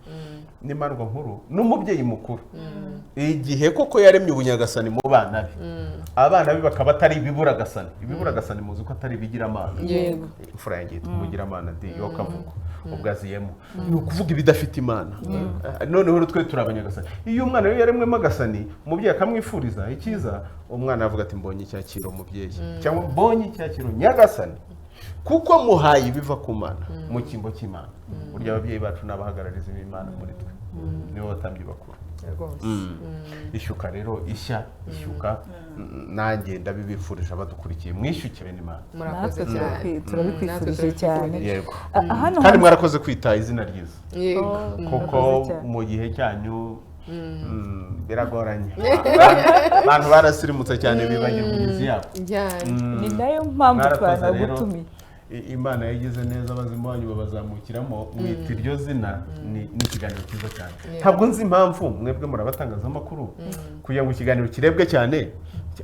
n'imandwa nkuru n'umubyeyi mukuru, igihe koko yaremye ubunyagasani mu bana be, abana be bakaba atari ibiburagasani. Ibiburagasani muzi ko atari ibigiramana. Imfura yanjye yitwa Umugiramana di yo kavugo ubwo aziyemo, ni ukuvuga ibidafite Imana. Noneho twe turi abanyagasani. Iyo umwana we yaremwemo agasani, umubyeyi akamwifuriza icyiza, umwana avuga ati mbonye icyakiro mubyeyi, cyangwa mbonye icyakiro Nyagasani, kuko muhaye ibiva ku Mana mu cyimbo cy'Imana. Burya ababyeyi bacu n'abahagararizi b'Imana muri twe, nibo batambyi bakuru. Ishyuka rero, ishya, ishyuka, nanjye ndabibifurije abadukurikiye, mwishyuke bene Imana. Natwe turabikwifurije cyane. Yego, kandi mwarakoze kwita izina ryiza, kuko mu gihe cyanyu biragoranye, abantu barasirimutse cyane bibagirwa imizi yabo. Ni nayo mpamvu twanagutumiye. Imana yagize neza, abazimu banyu babazamukiramo, mwita iryo zina. Ni ikiganiro cyiza cyane. Ntabwo nzi impamvu mwebwe murabatangazamakuru, kugira ngo ikiganiro kirebwe cyane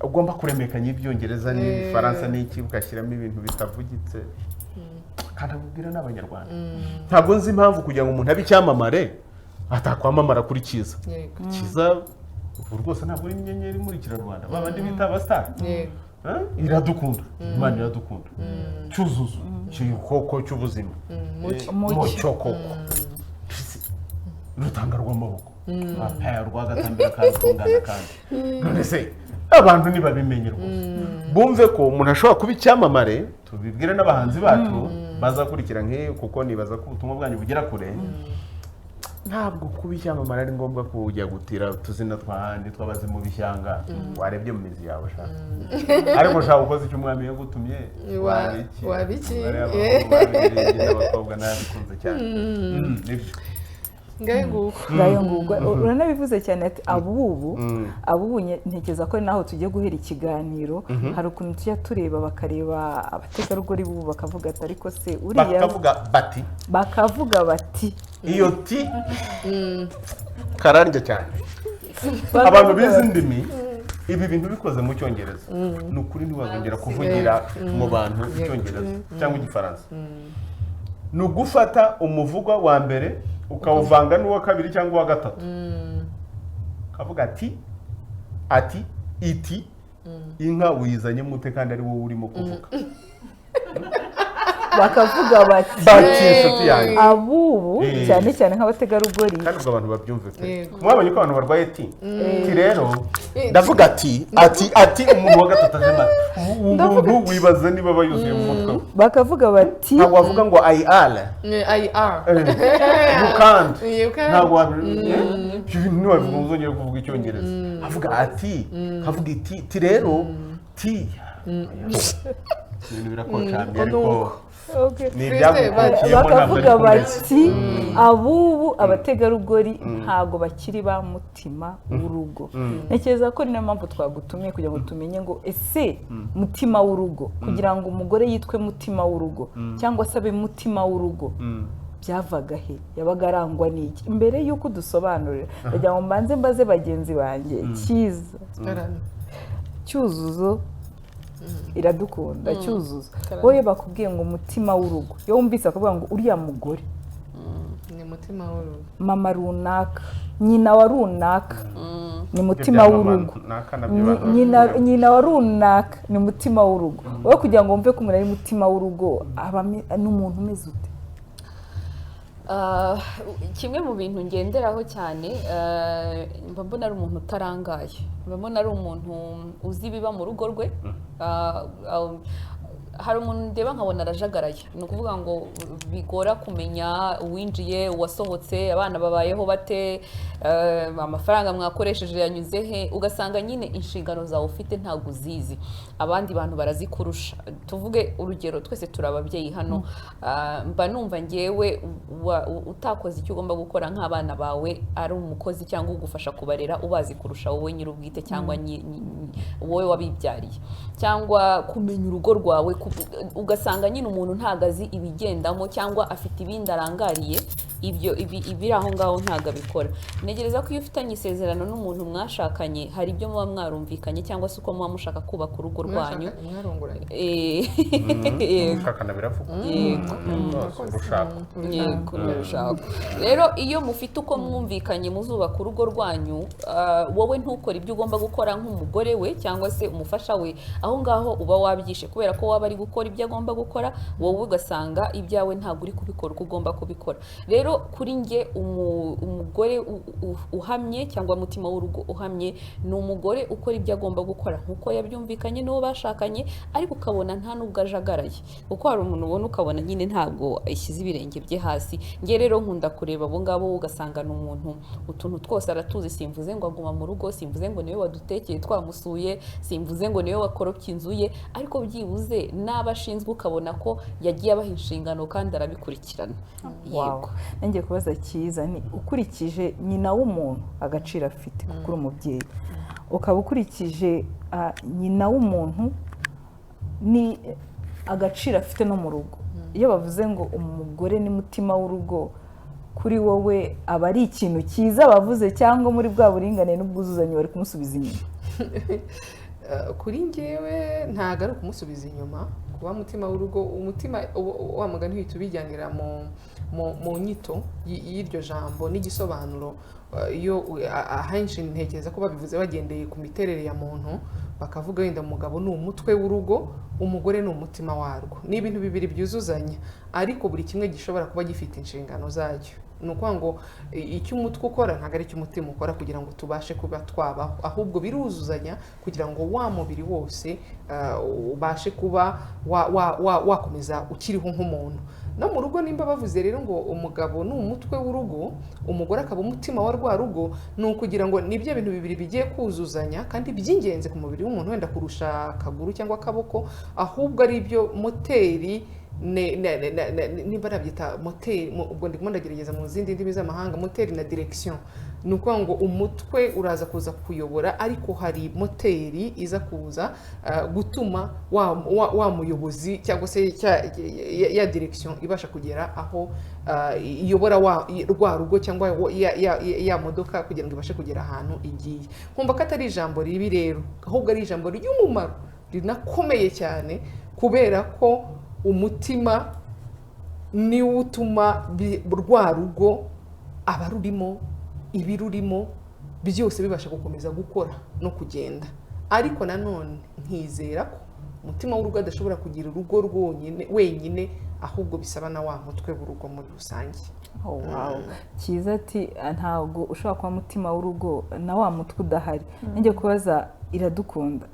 ugomba kuremekanya ibyongereza n'ibifaransa n'iki, ugashyiramo ibintu bitavugitse, kandi abubwira n'abanyarwanda. Ntabwo nzi impamvu kugira ngo umuntu abe icyamamare atakwamamara kuri cyiza. Cyiza ubu rwose ntabwo ari inyenyeri imurikira Rwanda, babandi bita abasitari. Iradukunda, Imana iradukunda. Cyuzuzo koko cy'ubuzima, mucyo koko, Rutanga rw'amaboko, rwagatambira kandi kungana kandi. None se abantu ntibabimenye rwose, bumve ko umuntu ashobora kuba icyamamare. Tubibwire n'abahanzi bacu bazakurikira nk'iyo, kuko nibaza ko ubutumwa bwanyu bugera kure. Ntabwo kuba icyamamare ari ngombwa kujya gutira utuzina tw'ahandi twabaze mu bishyanga, warebye mu mizi yawe shaka. Ariko shaka ukoze icyo umwami yagutumye, wabiki n'abakobwa nabikunze cyane. Nibyo. Ngayo nguko. Ngayo nguko. Uranabivuze cyane ati abubu ntekereza ko naho tugiye guhera ikiganiro, hari ukuntu tujya tureba bakareba abategarugori bubu bakavuga ati ariko se uriya, bakavuga bati iyo ti kararya cyane. Abantu bize indimi, ibi bintu bikoze mu cyongereza, ni ukuri ntiwazongera kuvugira mu bantu icyongereza cyangwa igifaransa. Ni ugufata umuvugwa wa mbere ukawuvanga n'uwa kabiri cyangwa uwa gatatu, kavuga ati ati iti inka uyizanye mute kandi ari wowe urimo kuvuga. Bakavuga bati inshuti yanjye abubu Abubu cyane cyane nk'abategarugori. Kandi ubwo abantu babyumve pe. Yego. Mwabonye ko abantu barwaye ti ti rero ndavuga ati ati ati umuntu wa gatatu aje mate umuntu wibaza niba aba yuzuye mu mutwe we. Bakavuga bati Ntabwo wavuga ngo I are I are. You can't. You can't. Ntabwo ibyo bintu ntiwabivuga ngo uzongere kuvuga icyongereza. Avuga ati, kavuga iti ti rero ti, ibintu birakocamye, ariko Okay. ni ibyagukukiyemo, ntabwo Bakavuga ari kumeze. bati abubu abategarugori ntabwo bakiri ba mutima w'urugo. Ntekereza ko ni nayo mpamvu twagutumiye, kugira ngo tumenye ngo ese mutima w'urugo, kugira ngo umugore yitwe mutima w'urugo cyangwa se abe mutima w'urugo, byavaga he? Yabaga arangwa n'iki? Mbere y'uko udusobanurira, ndagira ngo mbanze mbaze bagenzi banjye. Cyiza, Cyuzuzo, iradukunda Cyuzuzo, wowe bakubwiye ngo umutima w'urugo, iyo wumvise bakavuga ngo uriya mugore Ni umutima w'urugo. mama runaka, nyina wa runaka ni mutima Ibyo bya mama w'urugo. naka nabyo abantu Nyina wa runaka ni mutima w'urugo. Wowe kugira ngo wumve ko umuntu ari mutima w'urugo, aba ni umuntu umeze ute? Kimwe mu bintu ngenderaho cyane, mba mbona ari umuntu utarangaye, mba mbona ari umuntu uzi ibiba mu rugo rwe. Hari umuntu ndeba nkabona arajagaraye, ni ukuvuga ngo bigora kumenya uwinjiye, uwasohotse, abana babayeho bate, amafaranga mwakoresheje yanyuze he, ugasanga nyine inshingano zawe ufite ntabwo uzizi, abandi bantu barazikurusha. Tuvuge urugero, twese turi ababyeyi hano, mba numva ngewe utakoze icyo ugomba gukora nk'abana bawe ari umukozi cyangwa ugufasha kubarera ubazi kurusha wowe nyir'ubwite, cyangwa wowe wabibyariye, cyangwa kumenya urugo rwawe, ugasanga nyine umuntu ntabwo azi ibigendamo cyangwa afite ibindi arangariye, ibyo ibiri aho ngaho ntabwo abikora. Ntegereza ko iyo ufitanye isezerano n'umuntu mwashakanye, hari ibyo muba mwarumvikanye cyangwa se uko muba mushaka kubaka urugo rwanyu. Mwarongoranye. Yego. Gushakana biravugwa. Yego. Rwose, urushako. Yego, n'urushako. Rero iyo mufite uko mwumvikanye muzubaka urugo rwanyu, wowe ntukore ibyo ugomba gukora nk'umugore we cyangwa se umufasha we, aho ngaho uba wabyishe, kubera ko waba ari gukora ibyo agomba gukora, wowe ugasanga ibyawe ntabwo uri kubikora uko ugomba kubikora. Rero kuri njye umugore uhamye cyangwa mutima w'urugo uhamye ni umugore ukora ibyo agomba gukora nk'uko yabyumvikanye n'uwo bashakanye, ariko ukabona nta n'ubwo ajagaraye, kuko hari umuntu ubona ukabona nyine ntabwo ashyize ibirenge bye hasi. Njye rero nkunda kureba abo ngabo, ugasanga ni umuntu utuntu twose aratuzi. Simvuze ngo aguma mu rugo, simvuze ngo niwe wadutekeye twamusuye, simvuze ngo niwe wakoropye inzu ye, ariko byibuze n'abo ashinzwe ukabona ko yagiye abaha inshingano kandi arabikurikirana. Wow. Nanjye kubaza Cyiza, ni ukurikije nyina w'umuntu agaciro afite, kuko uri umubyeyi, ukaba ukurikije nyina w'umuntu ni agaciro afite no mu rugo, iyo bavuze ngo umugore ni mutima w'urugo, kuri wowe aba ari ikintu cyiza bavuze, cyangwa muri bwa buringanire n'ubwuzuzanye bari kumusubiza inyuma? Kuri njyewe ntabwo ari ukumusubiza inyuma kuba mutima w'urugo. Umutima wa mugani uhita ubijyanira mu nyito y'iryo jambo n'igisobanuro. Iyo ahenshi ntekereza ko babivuze bagendeye ku miterere ya muntu, bakavuga wenda umugabo ni umutwe w'urugo, umugore ni umutima warwo. Ni ibintu bibiri byuzuzanya, ariko buri kimwe gishobora kuba gifite inshingano zacyo. Ni ukuvuga ngo icyo umutwe ukora ntabwo ari icyo umutima ukora kugira ngo tubashe kuba twabaho, ahubwo biruzuzanya kugira ngo wa mubiri wose ubashe kuba wakomeza ukiriho nk'umuntu. No mu rugo nimba bavuze rero ngo umugabo ni umutwe w'urugo, umugore akaba umutima wa rwa rugo, ni ukugira ngo nibyo bintu bibiri bigiye kuzuzanya kandi by'ingenzi ku mubiri w'umuntu wenda kurusha akaguru cyangwa akaboko, ahubwo ari byo moteri nimba nabyita moteri, ubwo ndimo ndagerageza mu zindi ndimi z'amahanga, moteri na direction. Ni ukuvuga ngo umutwe uraza kuza kuyobora, ariko hari moteri iza kuza gutuma wa muyobozi cyangwa se ya direction ibasha kugera aho iyobora rwa rugo cyangwa ya modoka kugira ngo ibashe kugera ahantu igiye. Nkumva ko atari ijambo ribi rero, ahubwo ari ijambo ry'umumaro rinakomeye cyane, kubera ko umutima niwo utuma rwa rugo, abarurimo, ibirurimo byose bibasha gukomeza gukora no kugenda. Ariko nanone nkizera ko Umutima w'urugo adashobora kugira urugo rwonyine wenyine, ahubwo bisaba na wa mutwe w'urugo muri rusange. Oh, wow. Cyiza ati ntabwo ushobora kuba mutima w'urugo na wa mutwe udahari. Njye kubaza Iradukunda,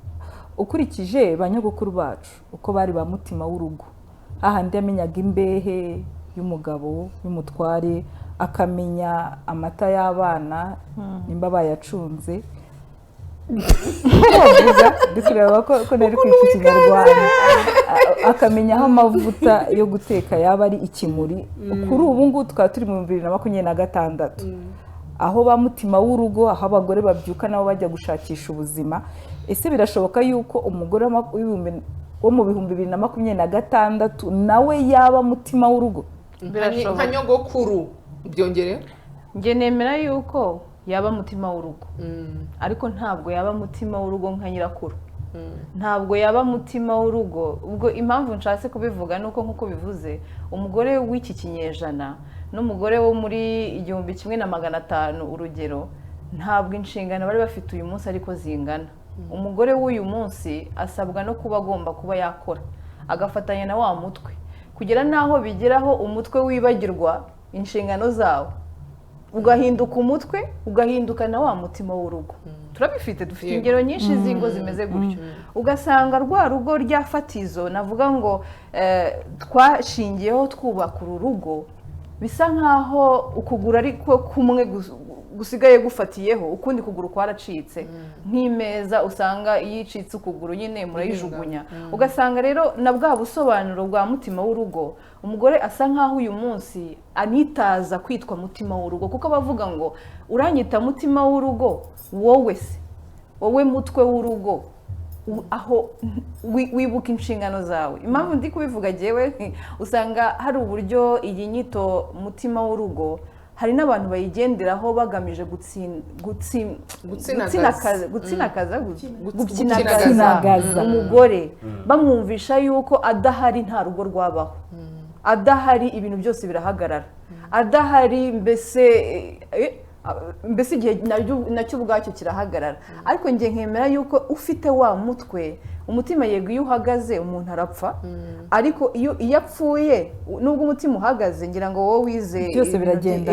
ukurikije ba nyogokuru bacu uko bari ba mutima w'urugo, hahandi yamenyaga imbehe y'umugabo y'umutware, akamenya amata y'abana nimba bayacunze, bavuga ndi kureba ko nari kwica ikinyarwanda, akamenya aho amavuta yo guteka yaba ari ikimuri. Kuri ubu ngubu tukaba turi mu 2026, aho ba mutima w'urugo, aho abagore babyuka nabo bajya gushakisha ubuzima. Ese birashoboka yuko umugore wo mu 2026 nawe yaba mutima w'urugo? Nka nyogokuru byongere. Njye nemera yuko yaba mutima w'urugo, ariko ntabwo yaba mutima w'urugo nka nyirakuru, ntabwo yaba mutima w'urugo. Ubwo impamvu nshatse kubivuga ni uko nk'uko bivuze, umugore w'iki kinyejana n'umugore wo muri 1500 urugero, ntabwo inshingano bari bafite uyu munsi ariko zingana. Umugore w'uyu munsi asabwa no kuba agomba kuba yakora, agafatanya na wa mutwe, kugera n'aho bigeraho umutwe wibagirwa inshingano zawo, ugahinduka umutwe, ugahinduka na wa mutima w'urugo. Turabifite, dufite ingero nyinshi z'ingo zimeze gutyo. Ugasanga rwa rugo rya fatizo navuga ngo twashingiyeho twubaka uru rugo, bisa nkaho ukuguru ariko kumwe gusigaye gufatiyeho, ukundi kuguru kwaracitse. Nk'imeza usanga iyo icitse ukuguru nyine murayijugunya. Ugasanga rero na bwa busobanuro bwa mutima w'urugo, umugore asa nkaho uyu munsi anitaza kwitwa mutima w'urugo, kuko bavuga ngo uranyita mutima w'urugo wowe se, wowe mutwe w'urugo, aho wibuka inshingano zawe. Impamvu ndi kubivuga jewe, usanga hari uburyo iyi nyito mutima w'urugo hari n'abantu bayigenderaho bagamije gupyinagaza umugore, bamwumvisha yuko adahari nta rugo rwabaho, adahari ibintu byose birahagarara, adahari mbese igihe nacyo ubwacyo kirahagarara. Ariko njye nkemera yuko ufite wa mutwe, umutima yego iyo uhagaze umuntu arapfa, ariko iyo apfuye nubwo umutima uhagaze, ngira ngo wowe wize byose biragenda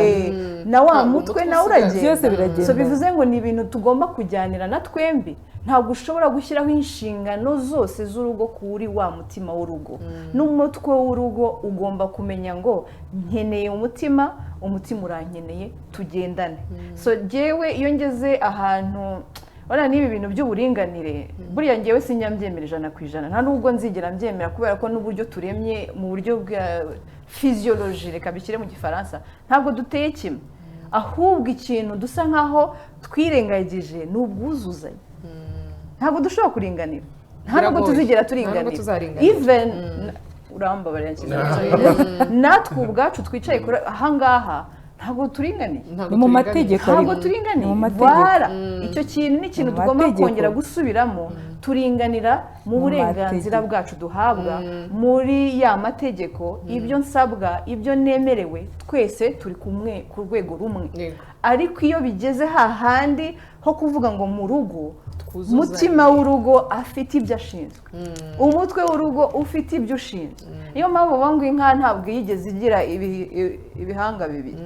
na wa mutwe nawe uragenda. So bivuze ngo ni ibintu tugomba kujyanira na twembi. Ntabwo ushobora gushyiraho inshingano zose z'urugo kuri wa mutima w'urugo. N'umutwe w'urugo ugomba kumenya ngo nkeneye umutima, umutima urankeneye, tugendane. So jyewe iyo ngeze ahantu bariya n'ibi bintu by'uburinganire, buriya ngewe sinjya mbyemera 100%, nta nubwo nzigera mbyemera, kubera ko n'uburyo turemye mu buryo bwa physiologie, reka bishyire mu gifaransa, ntabwo duteye kimwe. Ahubwo ikintu dusa nkaho twirengagije ni ubwuzuzanye. Ntabwo dushobora kuringanira, nta nubwo tuzigera turinganira. Even urambabarira natwe ubwacu twicaye ahangaha ntabwo turinganiye. Ni mu mategeko, ntabwo turinganiye. Voilà, icyo kintu ni ikintu tugomba kongera gusubiramo. Turinganira mu burenganzira bwacu duhabwa muri ya mategeko, ibyo nsabwa, ibyo nemerewe, twese turi kumwe ku rwego rumwe. Ariko iyo bigeze hahandi ho kuvuga ngo mu rugo, mutima w'urugo afite ibyo ashinzwe, umutwe w'urugo ufite ibyo ushinzwe. Niyo mpamvu bavuga ngo inka ntabwo yigeze igira ibihanga bibiri.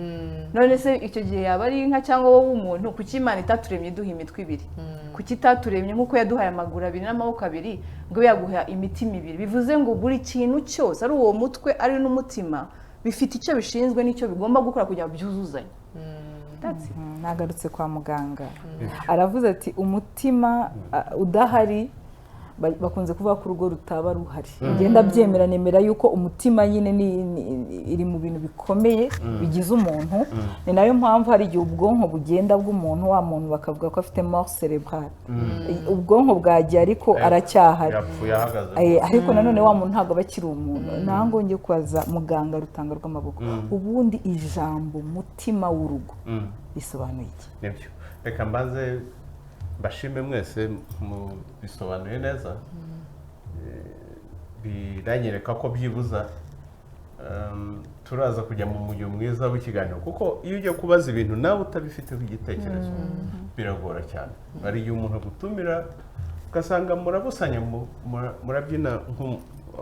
None se icyo gihe yaba ari inka cyangwa wowe umuntu? Kuki Imana itaturemye iduha imitwe ibiri? Kuki itaturemye nk'uko yaduhaye amaguru abiri n'amaboko abiri ngo yaguha imitima ibiri? Bivuze ngo buri kintu cyose, ari uwo mutwe ari n'umutima, bifite icyo bishinzwe n'icyo bigomba gukora kugira ngo byuzuzanye. Nagarutse kwa muganga, aravuze ati umutima udahari, bakunze kuvuga ko urugo rutaba ruhari. Ngenda byemera, nemera yuko umutima nyine iri mu bintu bikomeye bigize umuntu. Ni nayo mpamvu hari igihe ubwonko bugenda bw'umuntu, wa muntu bakavuga ko afite mort cerebrale, ubwonko bwagiye ariko aracyahari, ariko nanone wa muntu ntabwo aba akiri umuntu. Nango ngiye kubaza muganga Rutanga rw'Amaboko, ubundi ijambo mutima w'urugo risobanuye iki? Nibyo, reka mbanze mbashime mwese mubisobanuye neza, biranyereka ko byibuza turaza kujya mu mujyo mwiza w'ikiganiro, kuko iyo ujya kubaza ibintu nawe utabifiteho igitekerezo biragora cyane. Hari igihe umuntu agutumira Ugasanga murabusanya, murabyina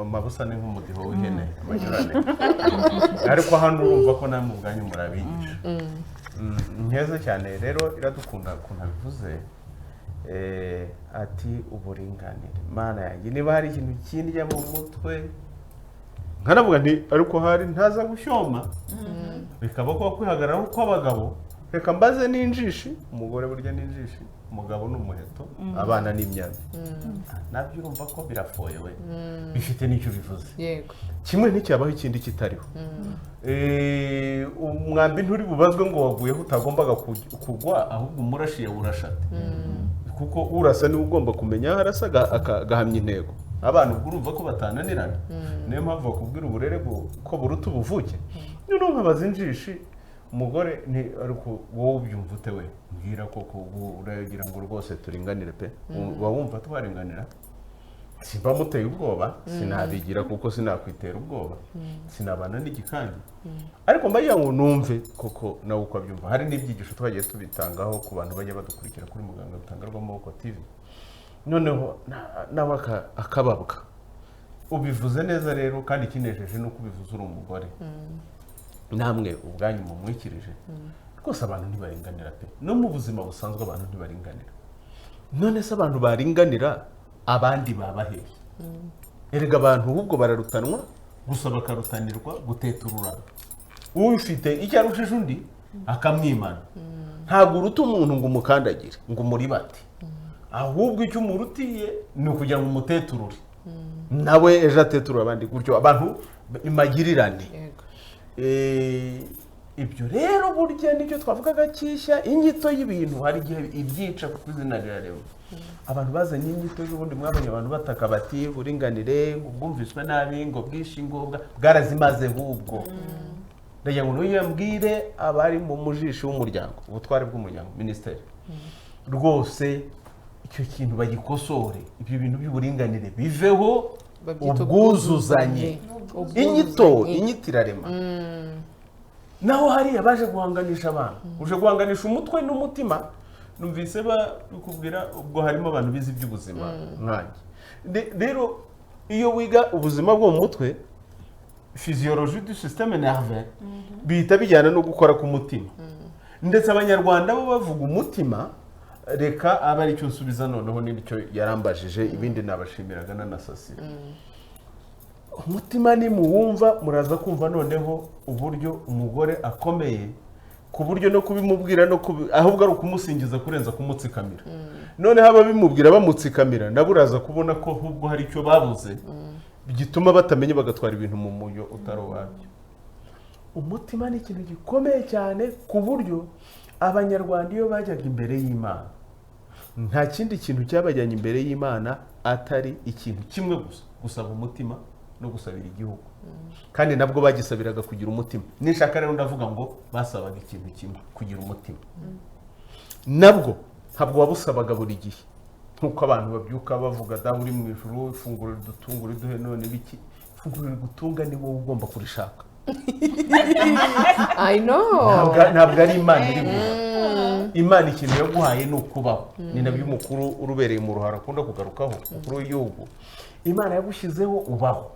amabusane nk'umudiho w'ihene, amanyurane. Ariko hano urumva ko namwe ubwanyu murabigisha. Nkeza cyane rero Iradukunda ukuntu abivuze, ati uburinganire. Mana yanjye, niba hari ikintu kindya mu mutwe nkanavuga nti ariko hari ntaza gushyoma, bikaba ko kwihagararaho kw'abagabo. Reka mbaze n'injishi, umugore burya n'injishi, umugabo ni umuheto, abana ni imyambi. Nabyo urumva ko birafoyewe, bifite n'icyo bivuze. Yego. Kimwe nticyabaho ikindi kitariho. Umwambi nturi bubazwe ngo waguyeho utagombaga kugwa, ahubwo umurashiye urashate, kuko urasa niwe ugomba kumenya aho arasa agahamya intego. Abana ubwo urumva ko batananirana, niyo mpamvu bakubwira uburere ko buruta ubuvuke. Noneho nkabaza injishi umugore ni ariko wowe ubyumva ute we? Mbwira koko, ubu uragira ngo rwose turinganire pe? Uba wumva twaringanira? Simba muteye ubwoba, sinabigira kuko sinakwitera ubwoba, sinabana n'igikange, ariko mbagira ngo numve koko nawe uko abyumva. Hari n'ibyigisho twagiye tubitangaho ku bantu bajya badukurikira kuri Muganga Rutanga rw'Amaboko TV, noneho nawe akababwa. Ubivuze neza rero, kandi ikinejeje ni uko ubivuze uri umugore, namwe ubwanyu mumwikirije. Rwose abantu ntibaringanira pe, no mu buzima busanzwe abantu ntibaringanira. None se abantu baringanira abandi babaheye? Erega abantu ahubwo bararutanwa gusa, bakarutanirwa gutetururana. Ufite icyo arushije undi akamwimana. Ntabwo uruta umuntu ngo umukandagire, ngo umuribate, ahubwo icyo umurutiye ni ukugira ngo umuteturure, nawe ejo ateturure abandi, gutyo abantu imagirirane. Yego. Ibyo rero burya nicyo twavugaga cyishya inyito y'ibintu, hari igihe ibyica kuko izina rirarema. Abantu bazanye inyito y'ubundi, mwabonye abantu bataka bati uburinganire ngo bwumviswe nabi, ngo bwishi ngobwa, bwarazimaze ahubwo. Ndagira ngo n'uyu mbwire abari mu mujishi w'umuryango, ubutware bw'umuryango, minisiteri, rwose icyo kintu bagikosore, ibyo bintu by'uburinganire biveho, Babyita ubwuzuzanye. Ubwuzuzanye. Inyito irarema. Naho hariya baje guhanganisha abantu, uje guhanganisha umutwe n'umutima. Numvise bakubwira ubwo harimo abantu bize iby'ubuzima nkanjye. Rero iyo wiga ubuzima bwo mu mutwe, physiologie du système nerveux, bihita bijyana no gukora k'umutima. Ndetse Abanyarwanda bo bavuga umutima, reka abe aricyo nsubiza noneho n'icyo yarambajije, ibindi nabashimiraga nanasasira. Umutima nimuwumva muraza kumva noneho uburyo umugore akomeye, ku buryo no kubimubwira no ahubwo ari ukumusingiza kurenza kumutsikamira. Noneho ababimubwira bamutsikamira nabo uraza kubona ko ahubwo hari icyo babuze gituma batamenya, bagatwara ibintu mu mujyo utari uwabyo. Umutima ni ikintu gikomeye cyane, ku buryo Abanyarwanda iyo bajyaga imbere y'Imana nta kindi kintu cyabajyanye imbere y'Imana atari ikintu kimwe gusa, gusaba umutima no gusabira igihugu. Kandi nabwo bagisabiraga kugira umutima. Nishaka rero ndavuga ngo basabaga ikintu kimwe, kugira umutima. Nabwo ntabwo wabusabaga buri gihe nk'uko abantu babyuka bavuga dawe uri mu ijuru, ifunguro ridutunga uriduhe none biki. Ifunguro rigutunga ni wowe ugomba kurishaka. I know. Ntabwo ari Imana iri guha. Imana ikintu yaguhaye ni ukubaho. Ni nabyo umukuru urubereye mu ruharo akunda kugarukaho, umukuru w'igihugu. Imana yagushyizeho ubaho,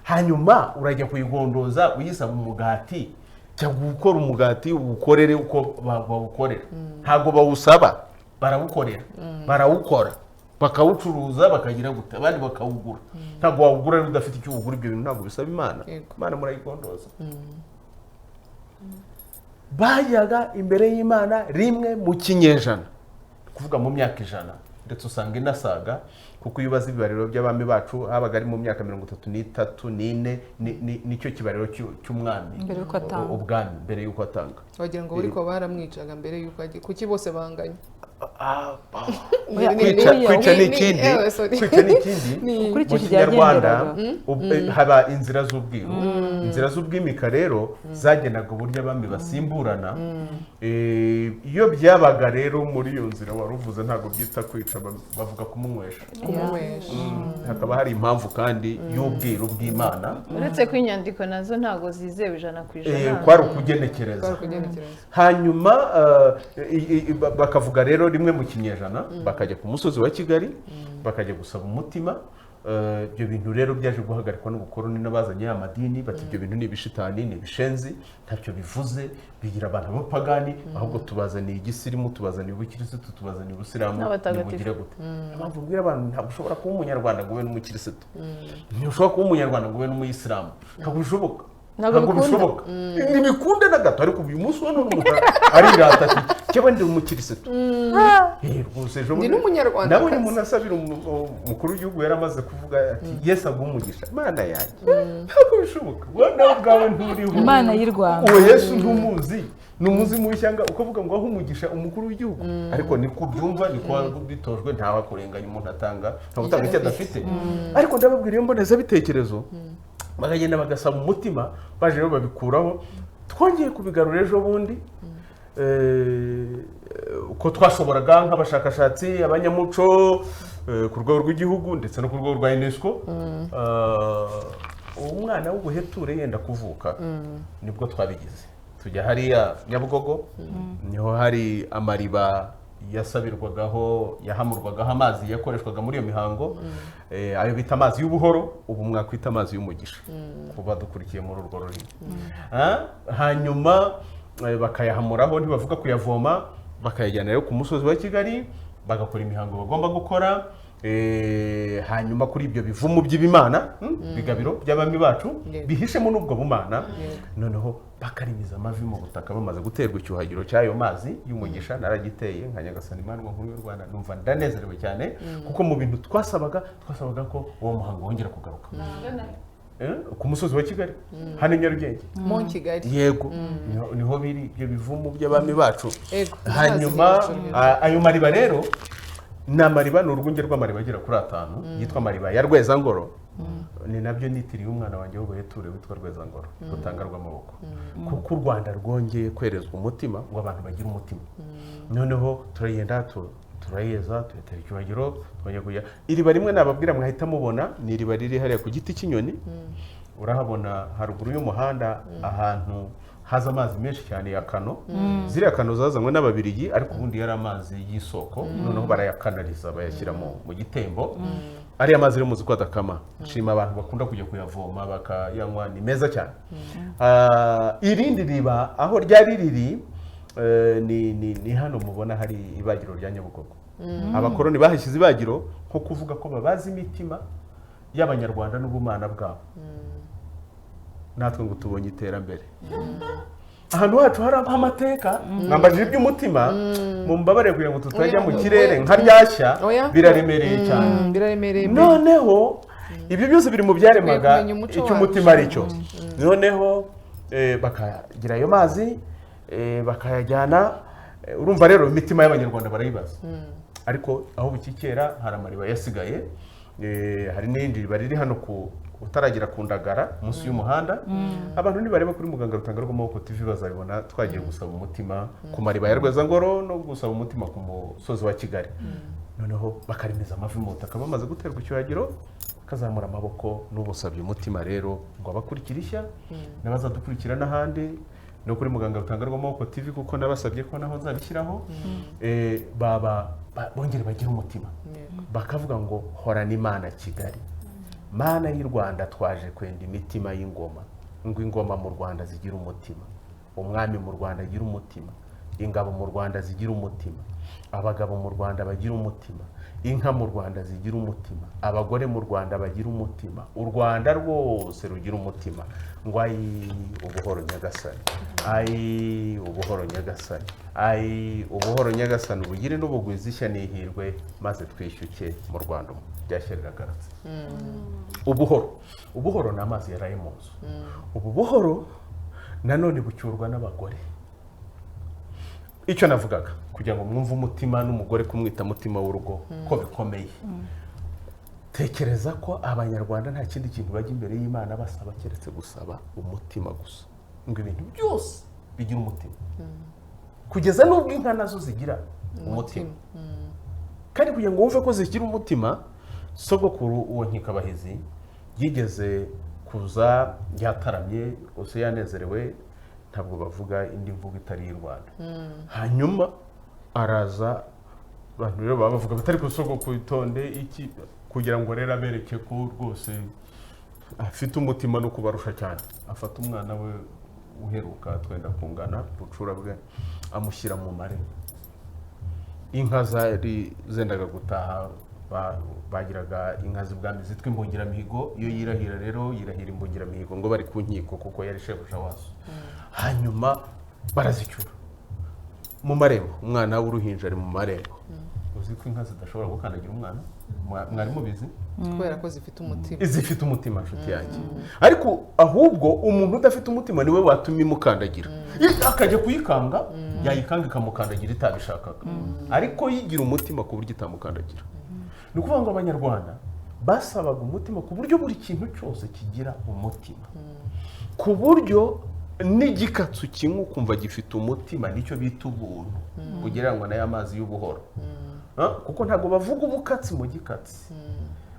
hanyuma urajya kuyigondoza uyisaba umugati, jya gukora umugati uwukorere uko bawukorera. Ntabwo bawusaba, barawukorera, barawukora, bakawucuruza, bakagira gute, abandi bakawugura. Ntabwo wawugura rero udafite icyo uwugura. Ibyo bintu ntabwo bisaba Imana. Yego. Imana murayigondoza. Bajyaga imbere y'Imana rimwe mu kinyejana, kuvuga mu myaka 100, ndetse usanga inasaga, kuko iyo ubaze ibibariro by'abami bacu habaga ari mu myaka 33 n'ine, nicyo kibariro cy'umwami Mbere y'uko atanga. Ubwami mbere y'uko atanga. Wagira ngo buri ko baramwicaga mbere y'uko agiye, kuki bose banganya? Oya, Kwica ni Ni- ikindi, sorry. kwica ni ikindi. Ukurikije Mu Kinyarwanda ibyagenderaga. haba inzira z'ubwiru. Inzira z'ubwimika rero zagenaga uburyo abami basimburana. Iyo byabaga rero muri iyo nzira wari uvuze, ntabwo byita kwica, bavuga kumunywesha. Kumunywesha. Hakaba hari impamvu kandi y'ubwiru bw'Imana. Uretse ko inyandiko nazo ntabwo zizewe 100%. Kwari ukugenekereza. Kwari ukugenekereza. Hanyuma bakavuga rero rero rimwe mu kinyejana bakajya ku musozi wa Kigali, bakajya gusaba umutima. Ibyo bintu rero byaje guhagarikwa n'ubukoroni n'abazanye ya madini, bati ibyo bintu ni ibishitani, ni ibishenzi, ntacyo bivuze, bigira abantu b'abapagani, ahubwo tubazaniye igisirimu, tubazaniye ubukirisitu, tubazaniye ubusilamu, N'abatagatifu. nimugire gute. Niyo mpamvu mbwira abantu, ntabwo ushobora kuba umunyarwanda ngo ube n'umukirisitu, ntushobora kuba umunyarwanda ngo ube n'umuyisilamu, ntabwo bishoboka. Ntabwo bikunda. Bishoboka, ntibikunda na gato. Ariko uyu munsi wa none umuntu arirata ati njyewe ndi umukirisitu. Rwose ejo Ndi bundi n'umunyarwandakazi. nabonye umuntu asabira umukuru w'igihugu, yari amaze kuvuga ati Yesu aguhe umugisha. Mana yanjye, ntabwo bishoboka, wowe nawe ubwawe nturiho. Imana y'u Rwanda. Uwo Yesu ntumuzi, ni umuzimu w'ishyanga, ukavuga ngo aho umugisha umukuru w'igihugu. Ariko niko ubyumva, niko bitojwe, ntawakurenganya, umuntu atanga, ntawe utanga icyo adafite. Ariko ndababwira, iyo mbonezabitekerezo bakagenda bagasaba umutima, baje rero babikuraho, twongeye kubigarura ejo bundi. Uko twashoboraga nk'abashakashatsi, abanyamuco, ku rwego rw'igihugu ndetse no ku rwego rwa UNESCO. Umwana w'ubuheture yenda kuvuka nibwo twabigize, tujya hariya Nyabugogo, niho hari amariba yasabirwagaho, yahamurwagaho amazi yakoreshwaga muri iyo mihango, ayo bita amazi y'ubuhoro, ubu mwakwita amazi y'umugisha kuba dukurikiye muri urwo rurimi. Hanyuma bakayahamuraho, ntibavuga kuyavoma, bakayajyana rero ku musozi wa Kigali, bagakora imihango bagomba gukora. Hanyuma kuri ibyo bivumu by'ibimana, bigabiro by'abami bacu bihishemo n'ubwo bumana, noneho bakarimiza amavi mu butaka bamaze guterwa icyuhagiro cy'ayo mazi y'umugisha. Naragiteye nka Nyagasani Imandwa Nkuru y'u Rwanda, numva ndanezerewe cyane, kuko mu bintu twasabaga, twasabaga ko uwo muhango wongera kugaruka ku musozi wa Kigali hano i Nyarugenge. Mu Kigali. Yego, niho biri ibyo bivumu by'abami bacu. Hanyuma Amazi hejuru. Ayo mariba rero ni amariba, ni urwunge rw'amariba agera kuri atanu, yitwa amariba ya Rwezangoro. Ni nabyo nitiriye umwana wanjye w'ubuheture witwa Rwezangoro rutanga rw'amaboko, kuko u Rwanda rwongeye kwerezwa umutima, ngo abantu bagire umutima. Noneho turagenda turayeza, tuyatera icyubahiro, twongera kujya iriba rimwe nababwira mwahita mubona, ni iriba riri hariya ku giti cy'inyoni, urahabona haruguru y'umuhanda, ahantu haza amazi menshi cyane ya kano. Ziriya kano zazanywe n'Ababirigi, ariko ubundi yari amazi y'isoko, noneho barayakanaliza bayashyira mu gitembo. Ariya mazi rero muzi ko adakama, nshima abantu bakunda kujya kuyavoma bakayanywa, ni meza cyane. Irindi riba aho ryari riri, ni hano mubona hari ibagiro rya Nyabugogo. Abakoroni bahashyize ibagiro nko kuvuga ko babazi imitima y'Abanyarwanda n'ubumana bwabo. Natwe ngo tubonye iterambere ahantu hacu hari amateka. Mwambajije iby'umutima, mumbabarire kugira ngo tutajya mu Oya, kirere oya. nka ryashya. Oya. Biraremereye cyane. Biraremereye pe. Noneho ibyo byose biri mu byaremaga Dukwiye kumenya umuco icyo wacu. umutima ari cyo. Noneho bakagira ayo mazi, bakayajyana, urumva rero imitima y'Abanyarwanda barayibaza. Ariko aho bukikera hari amariba yasigaye, hari n'irindi riba riri hano ku utaragera ku Ndagara munsi y'umuhanda. Abantu nibareba kuri Muganga Rutanga rw'Amaboko TV bazabibona, twagiye gusaba umutima ku mariba ya Rwezangoro no gusaba umutima ku musozi wa Kigali. Noneho bakarimiza amavi mu butaka bamaze guterwa icyuhagiro, kazamura amaboko n'ubusabye umutima rero ngo abakurikira ishya n'abazadukurikira n'ahandi no kuri Muganga Rutanga rw'Amaboko TV, kuko nabasabye ko naho nzabishyiraho, baba bongere bagire umutima, bakavuga ngo horana Imana Kigali, Mana y'u Rwanda, twaje kwenda imitima y'ingoma, ngo ingoma mu Rwanda zigira umutima, umwami mu Rwanda agira umutima, ingabo mu Rwanda zigira umutima, abagabo mu Rwanda bagira umutima, inka mu Rwanda zigira umutima, abagore mu Rwanda bagira umutima, u Rwanda rwose rugira umutima. Ngo ayi ubuhoro Nyagasani, ayi ubuhoro Nyagasani, ayi ubuhoro Nyagasani, ubugire n'ubugwiza, ishya n'ihirwe, maze twishyuke mu Rwanda byashya riragarutse. Ubuhoro, ubuhoro ni amazi yaraye mu nzu. Ubu buhoro nanone bucyurwa n'abagore. Icyo navugaga kugira ngo mwumve umutima n'umugore, kumwita mutima w'urugo ko bikomeye. Tekereza ko Abanyarwanda nta kindi kintu bajya imbere y'Imana basaba keretse gusaba umutima gusa, ngo ibintu byose bigira umutima, kugeza n'ubwo inka nazo zigira umutima. Kandi kugira ngo wumve ko zigira umutima, sogokuru uwo Nkikabahizi yigeze kuza yataramye rwose yanezerewe, ntabwo bavuga indi mvugo itari iy'u Rwanda. Hanyuma araza Abantu rero baba bavuga batari ku soko ku itonde iki, kugira ngo rero abereke ko rwose afite umutima no kubarusha cyane, afata umwana we uheruka twenda kungana bucura bwe, amushyira mu marembo. Inka zari zendaga gutaha, bagiraga inka z'ibwami zitwa imbungiramihigo. Iyo yirahira rero, yirahira imbungiramihigo ngo bari ku nkiko, kuko yari shebuja wazo. Hanyuma barazicyura mu marembo, umwana w'uruhinja ari mu marembo. Uzi ko inka zidashobora gukandagira umwana? Mwari mubizi? Kubera ko zifite umutima. Zifite umutima, nshuti yanjye. Ariko ahubwo umuntu udafite umutima niwe watuma imukandagira, akajya kuyikanga, yayikanga ikamukandagira itabishakaga. Ariko yigira umutima ku buryo itamukandagira. Ni ukuvuga ngo Abanyarwanda basabaga umutima ku buryo buri kintu cyose kigira umutima, ku buryo n'igikatsu kimwe ukumva gifite umutima. Nicyo bita ubuntu bugereranywa n'aya mazi y'ubuhoro. Kuko ntabwo bavuga ubukatsi mu gikatsi,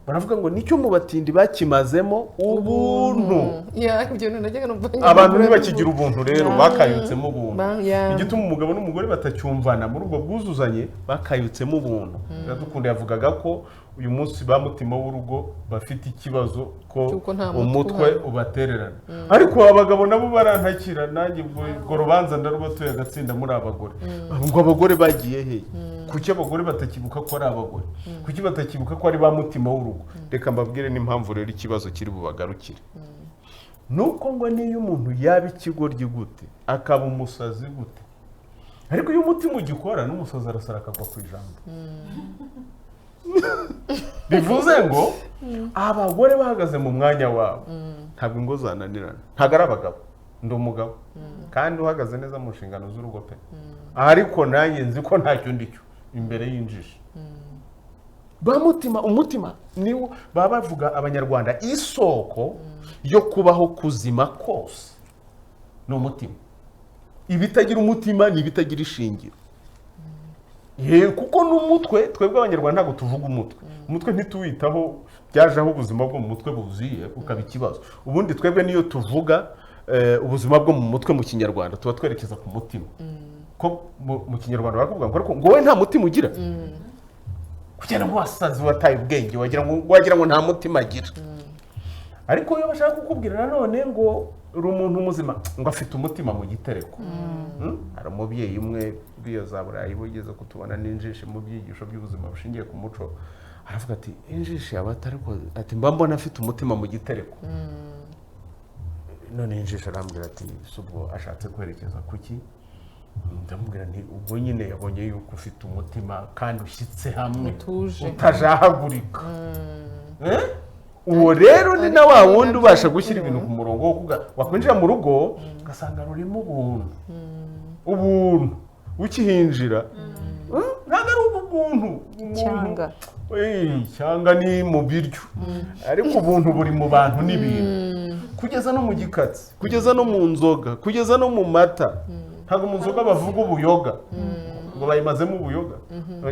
baravuga ngo nicyo mu batindi bakimazemo ubuntu. Ya, ibyo bintu najyaga numva. Abantu ntibakigira ubuntu rero, bakayutsemo ubuntu. Ya. Igituma umugabo n'umugore batacyumvana muri ubwo bwuzuzanye, bakayutsemo ubuntu. Iradukunda yavugaga ko uyu munsi ba mutima w'urugo bafite ikibazo ko Cy'uko nta mutwe umutwe uhari. ubatererana. Ariko abagabo nabo barantakira nanjye, ubwo urwo rubanza ndarubatuye agatsinda muri abagore, ngo abagore bagiye he? Kuki abagore batakibuka ko ari abagore? Kuki batakibuka ko ari ba mutima w'urugo? Reka mbabwire n'impamvu rero ikibazo kiri bubagarukire. Nuko ngo niyo umuntu yaba ikigoryi gute, akaba umusazi gute, ariko iyo umutima ugikora, n'umusazi arasara akagwa ku ijambo. Bivuze ngo abagore bahagaze mu mwanya wabo, ntabwo ingo zananirana. Ntabwo ari abagabo. Ndi umugabo kandi uhagaze neza mu nshingano z'urugo pe, ariko nanjye nzi ko ntacyo ndicyo imbere y'injiji. Ba mutima, umutima niwo baba bavuga Abanyarwanda, isoko yo kubaho kuzima kose ni umutima. Ibitagira umutima ni ibitagira ishingiro. Ye, kuko n'umutwe, twebwe Abanyarwanda ntabwo tuvuga umutwe. Umutwe ntituwitaho, byaje aho ubuzima bwo mu mutwe buzuye bukaba ikibazo. Ubundi twebwe niyo tuvuga ubuzima bwo mu mutwe mu Kinyarwanda, tuba twerekeza ku mutima. Ko mu Kinyarwanda barakuvuga ngo ariko ngo wowe nta mutima ugira, kugira ngo wasaze, wataye ubwenge, wagira ngo nta mutima agira. Ariko iyo bashaka kukubwira nanone ngo uri umuntu muzima, ngo afite umutima mu gitereko. Hari umubyeyi umwe uriya za Burayi wigeze kutubona n'injishi mu byigisho by'ubuzima bushingiye ku muco, aravuga ati injishi yaba atari ko, ati mba mbona afite umutima mu gitereko. None injishi arambwira ati si ubwo ashatse kwerekeza kuki? Ndamubwira nti ubwo nyine yabonye yuko ufite umutima kandi ushyitse hamwe, Utuje. utajahagurika. Eh? Uwo rero ni na wa wundi ubasha gushyira ibintu ku murongo wo kuga wakwinjira mu rugo ugasanga rurimo ubuntu. Ubuntu ukihinjira, ntabwo ari ubuntu. Cyanga. Cyanga ni mu biryo, ariko ubuntu buri mu bantu n'ibintu, kugeza no mu gikatsi, kugeza no mu nzoga, kugeza no mu mata. Ntabwo mu nzoga bavuga ubuyoga ngo bayimazemo ubuyoga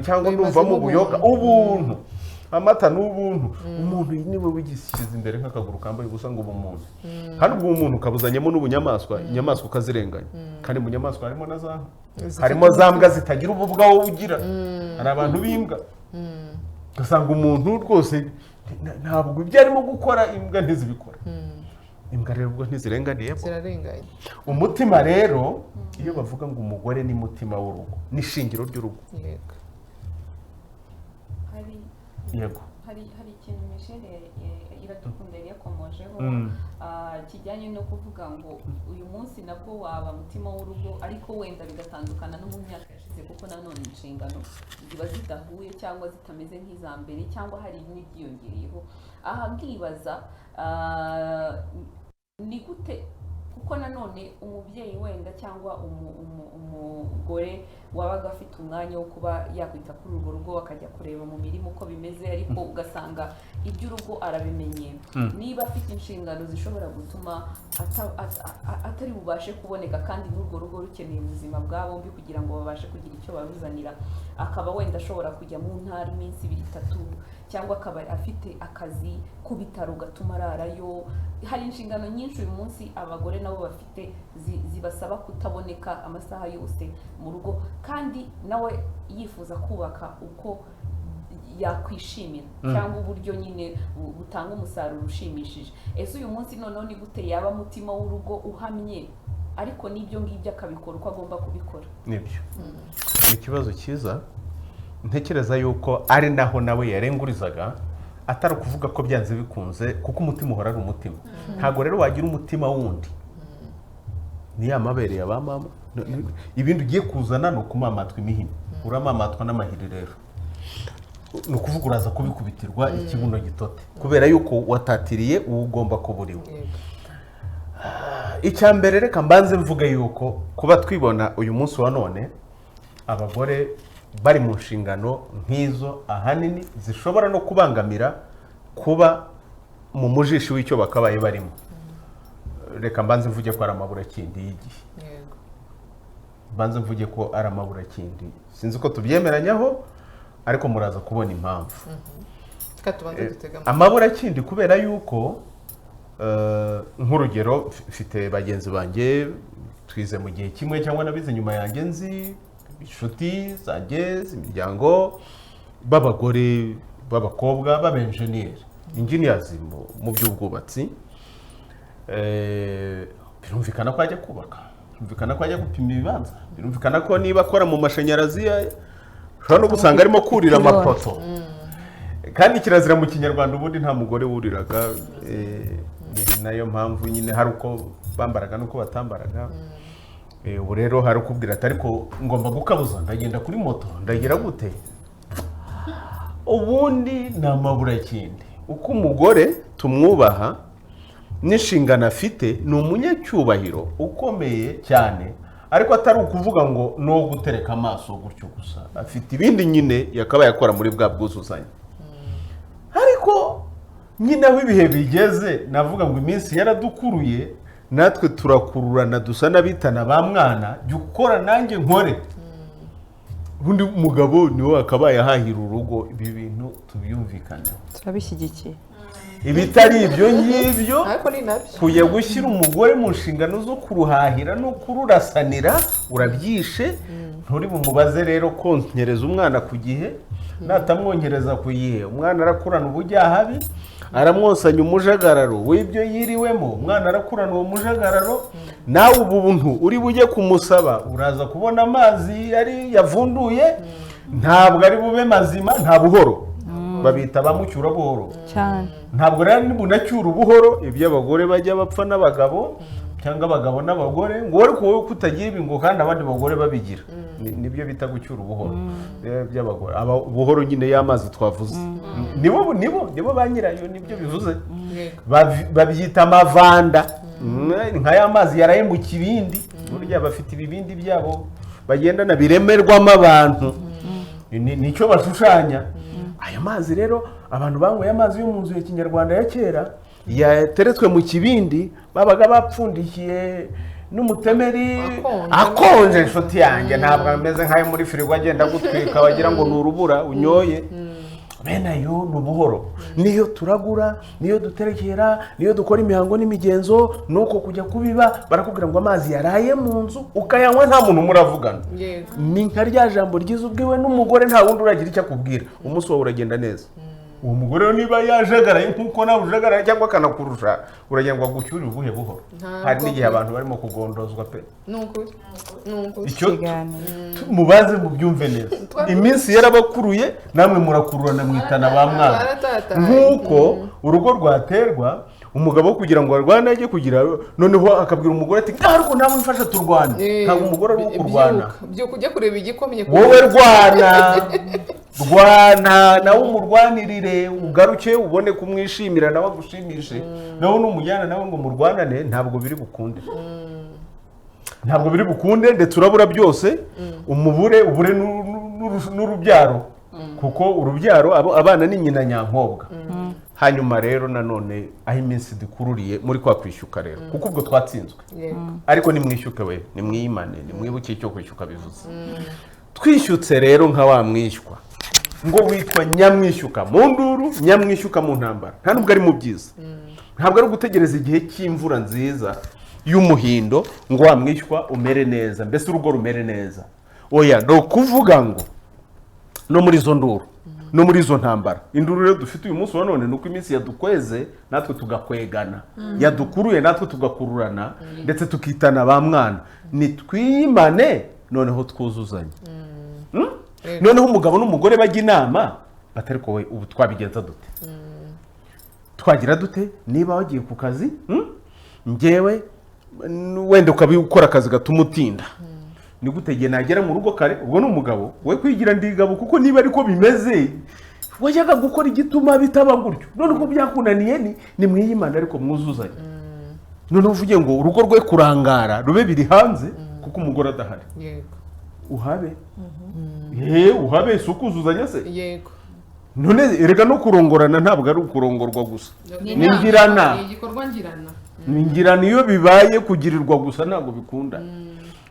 cyangwa ndumvamo Bayimazemo. ubuyoga. Ubuntu, amata ni ubuntu. Umuntu niwe wigishyize imbere nk'akaguru kambaye ubusa ngo ubumuntu, kandi ubwo umuntu ukabuzanyemo n'ubunyamaswa, inyamaswa ukazirenganya. Kandi mu nyamaswa harimo na za Zifite. harimo za mbwa zitagira ububwa wowe ugira. Hari abantu b'imbwa, ugasanga umuntu rwose ntabwo ibyo arimo gukora imbwa ntizibikora. Imbwa rero ubwo ntizirenganiyemo? Zirarenganye. Umutima rero, iyo bavuga ngo umugore ni mutima w'urugo, ni ishingiro ry'urugo. Yego. Hari Yego. hari ikintu Michelle Iradukunda yari yakomojeho, kijyanye no kuvuga ngo uyu munsi nabwo waba mutima w'urugo, ariko wenda bigatandukana no mu myaka yashize, kuko nanone inshingano ziba zidahuye cyangwa zitameze nk'iza mbere, cyangwa hari n'ibyiyongereyeho. Aha nkibaza, ni gute, kuko nanone umubyeyi wenda cyangwa umugore wabaga afite umwanya wo kuba yakwita kuri urwo rugo, akajya kureba mu mirima uko bimeze, ariko ugasanga iby'urugo arabimenye, niba afite inshingano zishobora gutuma atari bubashe kuboneka, kandi n'urwo rugo rukeneye ubuzima bwa bombi kugira ngo babashe kugira icyo baruzanira. Akaba wenda ashobora kujya mu ntara iminsi ibiri itatu, cyangwa akaba afite akazi ku bitaro gatuma ararayo. Hari inshingano nyinshi uyu munsi abagore nabo bafite zibasaba kutaboneka amasaha yose mu rugo, kandi nawe yifuza kubaka uko yakwishimira cyangwa uburyo nyine butanga umusaruro ushimishije. Ese uyu munsi noneho ni gute yaba mutima w'urugo uhamye, ariko n'ibyo ngibyo akabikora uko agomba kubikora? Nibyo, ni ikibazo cyiza. Ntekereza yuko ari naho nawe yarengurizaga, atari ukuvuga ko byanze bikunze, kuko umutima uhora ari umutima. Ntabwo rero wagira umutima wundi, ni ya mabere ya ba mama. Ibindi ugiye kuzana ni ukumamatwa imihini, uramamatwa n'amahiri. Rero ni ukuvuga uraza kubikubitirwa ikibuno gitote, kubera yuko watatiriye uwo ugomba kuba uriwe. Icya mbere, reka mbanze mvuge yuko kuba twibona uyu munsi wa none abagore bari mu nshingano nk'izo, ahanini zishobora no kubangamira kuba mu mujishi w'icyo bakabaye barimo, reka mbanze mvuge ko ari amaburakindi y'igihe. Mbanze mvuge ko ari amaburakindi, sinzi ko tubyemeranyaho, ariko muraza kubona impamvu. Reka tubanze dutege amatwi. Amaburakindi kubera yuko nk'urugero mfite bagenzi banjye twize mu gihe kimwe cyangwa nabize nyuma yanjye, nzi inshuti zanjye z'imiryango b'abagore, b'abakobwa, b'abenjeniyeri, engineers mu by'ubwubatsi. Birumvikana ko ajya kubaka, birumvikana ko ajya gupima ibibanza, birumvikana ko niba akora mu mashanyarazi ushobora no gusanga arimo kurira amapoto. Kandi kirazira mu Kinyarwanda, ubundi nta mugore wuriraga. Ni nayo mpamvu nyine hari uko bambaraga n'uko batambaraga. Ubu rero hari ukubwira ati ariko ngomba gukabuza, ndagenda kuri moto, ndagira gute? Ubundi ni amaburakindi. Uko umugore tumwubaha n'inshingano afite, ni umunyacyubahiro ukomeye cyane, ariko atari ukuvuga ngo ni uwo gutereka amaso gutyo gusa. Afite ibindi nyine yakabaye akora muri bwa bwuzuzanye. Ariko nyine aho ibihe bigeze, navuga ngo iminsi yaradukuruye, natwe turakururana, dusa n'abitana ba mwana: jya ukora nanjye nkore. Ubundi mugabo niwe wakabaye ahahira urugo. Ibi bintu tubyumvikaneho. Turabishyigikiye. Ibitari ibyo ngibyo, Ariko ni nabyo. kujya gushyira umugore mu nshingano zo kuruhahira no kururasanira, urabyishe. Nturi bumubaze rero konkereza umwana ku gihe. Natamwonkereza ku gihe, umwana arakurana ubujyahabi, aramwosanya umujagararo w'ibyo yiriwemo. Umwana arakurana uwo mujagararo, nawe ubu buntu uri bujye kumusaba, uraza kubona amazi yari yavunduye, ntabwo ari bube mazima. Nta buhoro, babita ba mucyura buhoro. Cyane. Ntabwo rero nibunacyura ubuhoro, ibyo abagore bajya bapfa n'abagabo, cyangwa abagabo n'abagore, ngo ariko wowe kutagira ibi, ngo kandi abandi bagore babigira. Nibyo bita gucyura ubuhoro. By'abagore. Aba buhoro nyine y'amazi twavuze, nibo nibo nibo ba nyirayo, nibyo bivuze. Babyita amavanda. Nka ya mazi yaraye mu kibindi. Burya bafite ibibindi byabo bagendana biremerwamo abantu. Nicyo bashushanya ayo mazi. Rero abantu banyweye amazi yo mu nzu ya kinyarwanda ya kera yateretswe mu kibindi, babaga bapfundikiye n'umutemeri Akonje. akonje, inshuti yanjye, ntabwo ameze nk'ayo muri firigo agenda gutwika wagira ngo ni urubura unyoye. Bene ayo ni ubuhoro, niyo turagura, niyo duterekera, niyo dukora imihango n'imigenzo. Nuko kujya kubiba, barakubwira ngo amazi yaraye mu nzu ukayanywa nta muntu muravugana, ni nka rya jambo ryiza ubwiwe n'umugore, nta wundi uragira icyo akubwira, umunsi wawe uragenda neza. Uwo mugore we niba yajagaraye nk'uko nawe ujagaraye cyangwa akanakurusha, uragira ngo agucyurire ubuhe buhoro? Ntabwo. Hari n'igihe abantu barimo kugondozwa pe. Ni ukuri, ni ukuri. Icyo Ikiganiro. mubaze mubyumve neza. Iminsi yarabakuruye, namwe murakururana, mwitana ba mwana. Baratatanye. Nk'uko urugo rwaterwa umugabo kugira ngo arwane, ajye kugira noneho akabwira umugore ati ariko nawe mfasha turwane. Ntabwo umugore ari uwo kurwana. Byuka, byuka ujye kureba igikomye. Wowe rwana, rwana nawe, umurwanirire, ugaruke ubone kumwishimira, nawe agushimishe. Nawe numujyana nawe ngo murwanane, ntabwo biri bukunde, ntabwo biri bukunde. Ndetse urabura byose, umubure, ubure n'urubyaro, kuko urubyaro abana ni nyina nyankobwa. Hanyuma rero nanone aho iminsi dukururiye muri kwa kwishyuka rero, kuko ubwo twatsinzwe, ariko nimwishyuke we, nimwiyimane, nimwibuke icyo kwishyuka bivuze. Twishyutse rero nka wa mwishywa, ngo witwa nyamwishyuka mu nduru, nyamwishyuka mu ntambara, nta nubwo ari mu byiza. Ntabwo ari ugutegereza igihe cy'imvura nziza y'umuhindo ngo wa mwishywa umere neza, mbese urugo rumere neza. Oya, ni ukuvuga ngo no muri izo nduru, no muri izo ntambara. Induru rero dufite uyu munsi wa none ni uko iminsi yadukweze natwe tugakwegana, yadukuruye natwe tugakururana, ndetse tukitana ba mwana. Nitwiyimane noneho twuzuzanye. Noneho umugabo n'umugore bajya inama, batari ko we ubu twabigenza dute, twagira dute niba wagiye ku kazi, njyewe wenda ukaba ukora akazi gatuma utinda, ni gute igihe nagera mu rugo kare? Ubwo ni umugabo we kwigira ndigabo, kuko niba ariko bimeze wajyaga gukora igituma bitaba gutyo, none uko byakunaniye ni mwiyimana ariko mwuzuzanye. Noneho uvuge ngo urugo rwe kurangara rube biri hanze kuko umugore adahari. Yego. Uhabe. Uhabe si ukuzuzanya se? Yego. None erega no kurongorana ntabwo ari ukurongorwa gusa, ni ngirana. Ni igikorwa ngirana. Ni ngirana, iyo bibaye kugirirwa gusa ntabwo bikunda.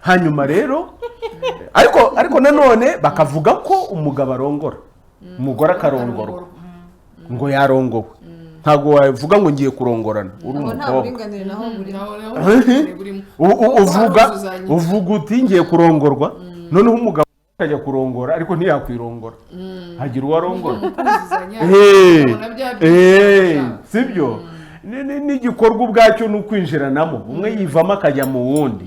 Hanyuma rero ariko nanone bakavuga ko umugabo arongora, umugore akarongorwa, ngo yarongowe. Ntabwo wavuga ngo ngiye kurongorana uri umukobwa. Uvuga uti ngiye kurongorwa, noneho umugabo akajya kurongora ariko ntiyakwirongora, hagira uwo arongora. Sibyo? N'igikorwa ubwacyo ni ukwinjiranamo, umwe yivamo akajya mu wundi.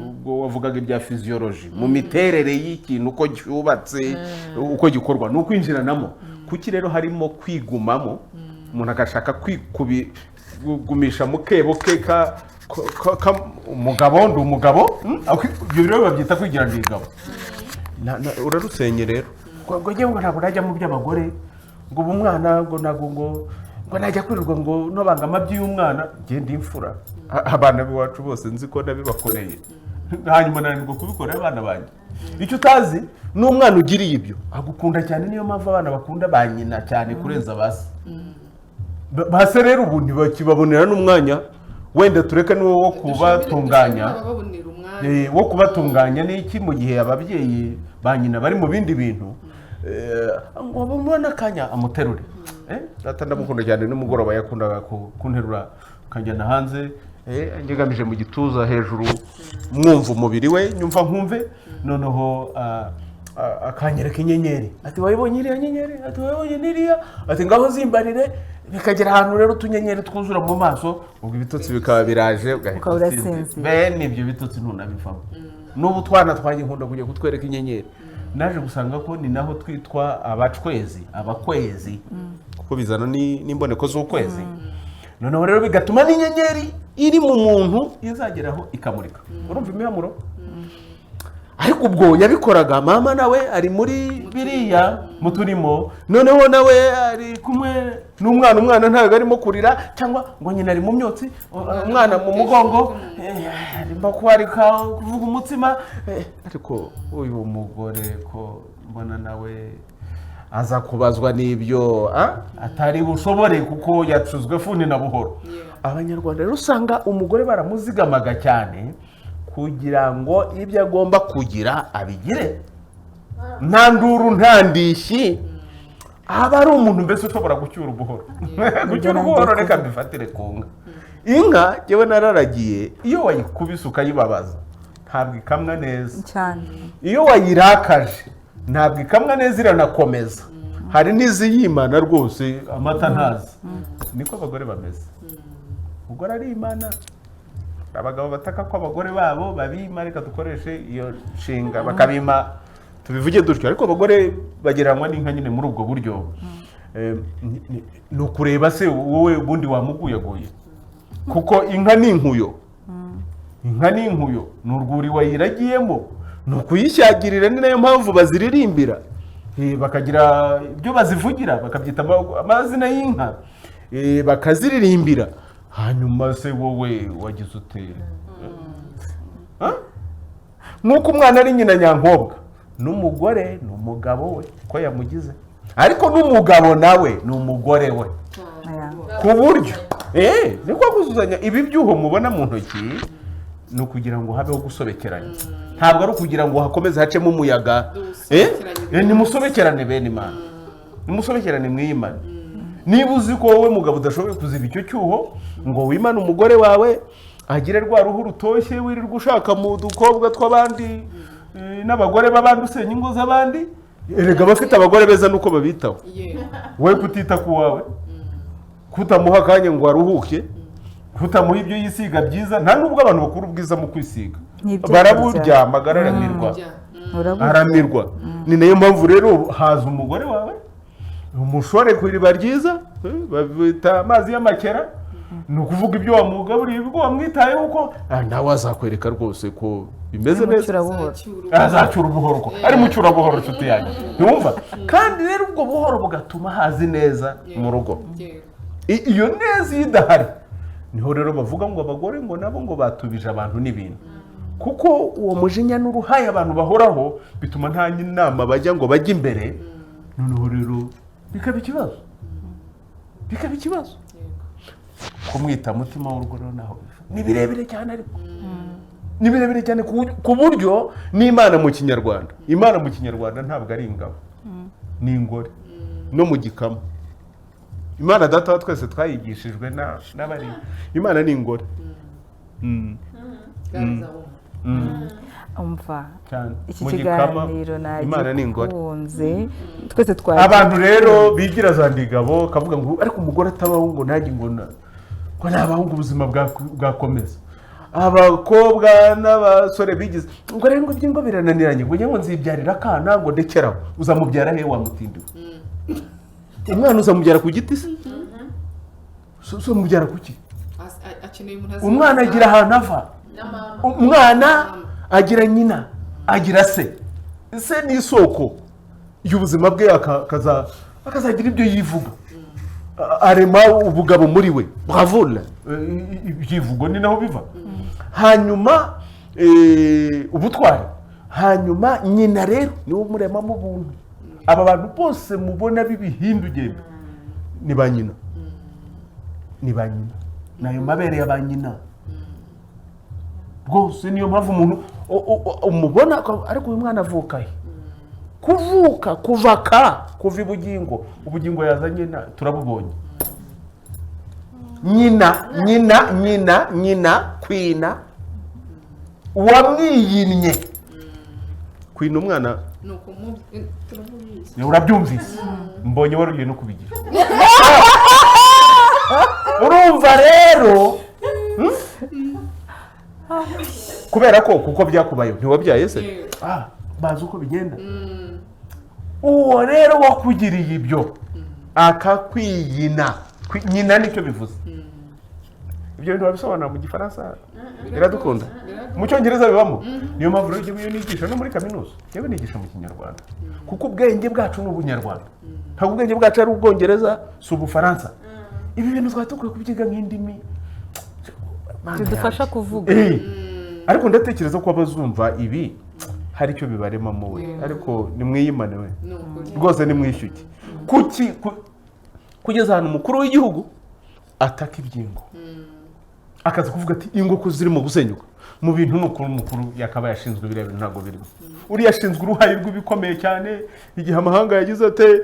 Ubwo wavugaga ibya physiology, mu miterere y'ikintu uko cyubatse, uko gikorwa, ni ukwinjiranamo. Kuki rero harimo kwigumamo, umuntu agashaka kwigumisha mu kebo ke ka umugabo ndi umugabo, ibyo rero babyita kwigira ndi igabo. Urarusenye rero ngo njyewe ntabwo najya mu by'abagore, ngo ubu umwana ngo ntabwo ngo najya kwirirwa ngo nobanga amabyi y'umwana, njye ndi imfura. Abana b'iwacu bose nzi ko nabibakoreye, hanyuma nanirwa kubikorera abana banjye. Icyo utazi ni umwana ugiriye ibyo agukunda cyane, niyo mpamvu abana bakunda ba nyina cyane kurenza ba se. Ba se rero ubu ntibakibabonera n'umwanya, wenda tureke n'uwo wo kubatunganya, wo kubatunganya n'iki mu gihe ababyeyi ba nyina bari mu bindi bintu, ngo bamubone akanya amuterure. Data ndamukunda cyane, nimugoroba yakundaga kunterura akajyana hanze, ngegamije mu gituza hejuru, mwumva umubiri we, nyumva nkumve, noneho akanyereka inyenyeri, ati wayibonye iriya nyenyeri, ati wayibonye n'iriya, ati ngaho zimbarire. Bikagera ahantu rero utunyenyeri twuzura mu maso, ubwo ibitotsi bikaba biraje, ugahita usinzira. Bene ibyo bitotsi ntunabivamo. N'ubu twana twanjye nkunda kujya kutwereka inyenyeri. Naje gusanga ko ni naho twitwa abacwezi, abakwezi, kuko bizana n'imboneko z'ukwezi. Noneho rero bigatuma n'inyenyeri iri mu muntu izageraho ikamurika. Urumva imihamuro? Ariko ubwo yabikoraga mama nawe ari muri biriya muturimo, noneho nawe ari kumwe n'umwana, umwana ntabwo arimo kurira cyangwa ngo nyina ari mu myotsi, umwana mu mugongo arimo kwarika kuvuga umutsima. Ariko uyu mugore ko mbona nawe aza kubazwa n'ibyo atari bushobore kuko yacuzwe funi na buhoro. Abanyarwanda rero usanga umugore baramuzigamaga cyane kugira ngo ibyo agomba kugira abigire, nta nduru nta ndishyi, aba ari umuntu mbese ushobora gucyura ubuhoro. Gucyura ubuhoro reka mbifatire ku nka. Inka njyewe nararagiye, iyo wayikubise ukayibabaza ntabwo ikamwa neza cyane, iyo wayirakaje ntabwo ikamwa neza, iranakomeza. Hari n'iziyimana rwose amata ntazi. Niko abagore bameze. Umugore arimana, abagabo bataka ko abagore babo babima, reka dukoreshe iyo nshinga bakabima, tubivuge dutyo, ariko abagore bagereranywa n'inka nyine muri ubwo buryo. Ni ukureba se wowe ubundi wamuguyaguye, kuko inka ni inkuyo, inka ni inkuyo, ni urwuri wayiragiyemo, ni ukuyishyagirira. Ni nayo mpamvu baziririmbira, bakagira ibyo bazivugira, bakabyita amazina y'inka, bakaziririmbira. Hanyuma se wowe wagize ute? Nk'uko umwana ari nyina nyankobwa, n'umugore ni umugabo we ko yamugize, ariko n'umugabo nawe ni umugore we, ku buryo niko kuzuzanya. Ibi byuho mubona mu ntoki Ni ukugira ngo habeho gusobekeranya, ntabwo ari ukugira ngo hakomeze hacemo umuyaga. Eh? Dusobekeranye. Nimusobekerane bene Imana, nimusobekerane mwiyimane. Niba uzi ko wowe mugabo udashoboye kuziba icyo cyuho ngo wimane umugore wawe agire rwa ruhu rutoshye, wirirwa ushaka mu dukobwa tw'abandi, n'abagore b'abandi, usenya ingo z'abandi. Erega abafite abagore beza nuko babitaho. Wowe kutita ku wawe, kutamuha akanya ngo aruhuke, kutamuha ibyo yisiga byiza. Nta nubwo abantu bakura ubwiza mu kwisiga. Ni ibyo Baraburya, amagara aramirwa. Uraburya. Aramirwa. Ni nayo mpamvu rero haza umugore wawe, umushore ku iriba ryiza, babita amazi y'amakera. Ni ukuvuga ibyo wamugaburiye, ibyo wamwitayeho, uko nawe azakwereka rwose ko bimeze neza. Cyurabuhoro. Azacyura ubuhoro, ko ari mu cyurabuhoro, nshuti yanjye, ntiwumva? Kandi rero ubwo buhoro bugatuma hazi neza mu rugo. Iyo neza iyo idahari, niho rero bavuga ngo abagore ngo nabo ngo batubije abantu n'ibintu, kuko uwo mujinya n'uruhayi abantu bahoraho bituma nta nama bajya ngo bajye imbere. Noneho rero bikaba ikibazo, bikaba ikibazo kumwita mutima w'urugo. Rero naho biva ni birebire cyane, ariko ni birebire cyane ku buryo n'Imana mu Kinyarwanda, Imana mu Kinyarwanda ntabwo ari ingabo, ni ingore no mu gikama. Imana Data wa twese twayigishijwe n'abari, Imana ni ingore. Umva, Cyane. iki Mu gikama, kiganiro Imana ni ingore. nagikunze, twese twagikunze. Abantu rero bigira za ndigabo, kavuga ngo ariko umugore atabaho ngo nanjye ngo ngo nabaho ngo ubuzima bwakomeza. Abakobwa n'abasore bigize ngo rero ngo iby'ingo birananiranye, ngo njye ngo nzibyarira akana, ngo ndekeraho. Uzamubyara he wamutindiwe? Umwana uzamubyara ku giti se? Uzamubyara ku ki? Akeneye umuntu azi. Umwana agira ahantu ava. Na mama. Umwana agira nyina, agira se. Se ni isoko y'ubuzima bwe, akazagira ibyo yivuga. Arema ubugabo muri we, bravule. Ibyivugo ni naho biva. Hanyuma ubutwari. Hanyuma nyina rero niwe umuremamo ubuntu. Aba bantu bose mubona b'ibihindu ugenda ni ba nyina, ni ba nyina, ni ayo mabere ya ba nyina rwose. Niyo mpamvu umuntu umubona ariko uyu mwana avuka he? Kuvuka kuva ka kuva ibugingo, ubugingo yazanye na turabubonye. Nyina, nyina, nyina, nyina kwina uwamwiyinnye, kwina umwana. Ni turamubizi. Urabyumvise, mbonye wari ugiye no kubigira. Urumva rero, Kubera ko kuko byakubayeho, ntiwabyaye se? Yego. Bazi uko bigenda. Uwo rero wakugiriye ibyo akakwiyina. Nyina nicyo bivuze. Ibyo bintu babisobanura mu Gifaransa biradukunda, mu Cyongereza bibamo. Niyo mpamvu rero njyewe iyo nigisha no muri kaminuza, njyewe nigisha mu Kinyarwanda, kuko ubwenge bwacu ni Ubunyarwanda, ntabwo ubwenge bwacu ari Ubwongereza, si Ubufaransa. Ibi bintu twari dukwiye kubyiga nk'indimi Mana Bidufasha yanjye. kuvuga. Ariko ndatekereza ko abazumva ibi hari icyo bibaremamo we. Ariko nimwiyimane we. Ni ukuri. Rwose nimwishyuke. Kuki kugeza ahantu umukuru w'igihugu ataka ibyingo, akaza kuvuga ati ingo ko zirimo gusenyuka mu bintu? Ni ukuri umukuru yakabaye ashinzwe biriya bintu ntabwo birimo. Uriya ashinzwe uruhare rw'ibikomeye cyane igihe amahanga yagize ate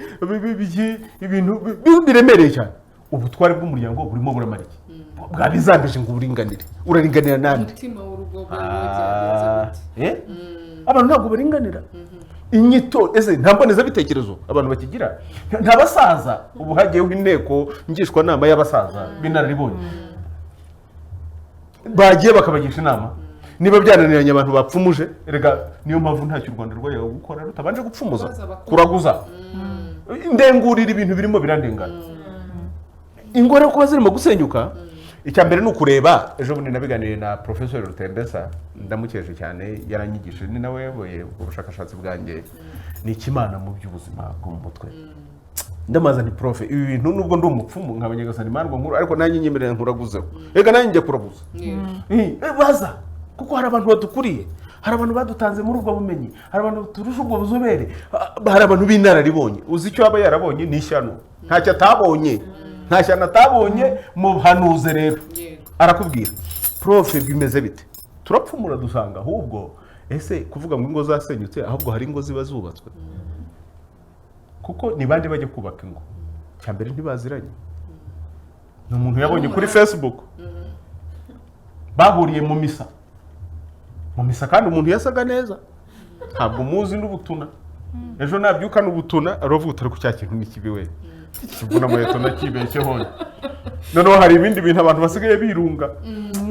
ibintu biremereye cyane. Ubutware bw'umuryango burimo buramara iki? Bwabizambije ngo uburinganire, uraringanira nande? Umutima w'urugo byagenze gute? Eh? Abantu ntabwo baringanira. Inyito ese nta mbonezabitekerezo abantu bakigira? Nta basaza. Ubu hagiyeho inteko ngishwanama y'abasaza b'inararibonye, bagiye bakabagisha inama niba byananiranye abantu bapfumuje. Erega niyo mpamvu ntacyo u Rwanda rwajyaga gukora rutabanje gupfumuza. Kubaza abakuru. Kuraguza, ndengurira ibintu birimo birandengana. Ingore kuba zirimo gusenyuka, icya mbere ni ukureba. Ejo bundi nabiganiriye na Professor Rutembesa, ndamukeje cyane, yaranyigishije, ni nawe wayoboye ubushakashatsi bwanjye, ni ikimana mu by'ubuzima bwo mu mutwe. Ndamaza nti: "Prof, ibi bintu nubwo ndi umupfumu nkaba Nyagasani Mandwa nkuru, ariko nanjye nyemerera nkuraguzeho. Reka nanjye njya kuraguza." Baza, kuko hari abantu badukuriye, hari abantu badutanze muri ubwo bumenyi, hari abantu turusha ubwo buzobere, hari abantu b'inararibonye. Uzi icyo aba yarabonye? Ni ishyano, ntacyo atabonye, nta shyano atabonye. Muhanuze rero. Yego. Arakubwira: "Prof, bimeze bite?" Turapfumura dusanga ahubwo ese kuvuga ngo ingo zasenyutse, ahubwo hari ingo ziba zubatswe, kuko ni bande bajya kubaka ingo? Cya mbere ntibaziranye, ni umuntu yabonye kuri Facebook, bahuriye mu misa, mu misa kandi umuntu yasaga neza, ntabwo muzi n'ubutuna, ejo nabyuka n'ubutuna aravuga uti ariko cya kintu ni kibi we, kivuna muheto nakibeshyeho. Noneho hari ibindi bintu abantu basigaye birunga,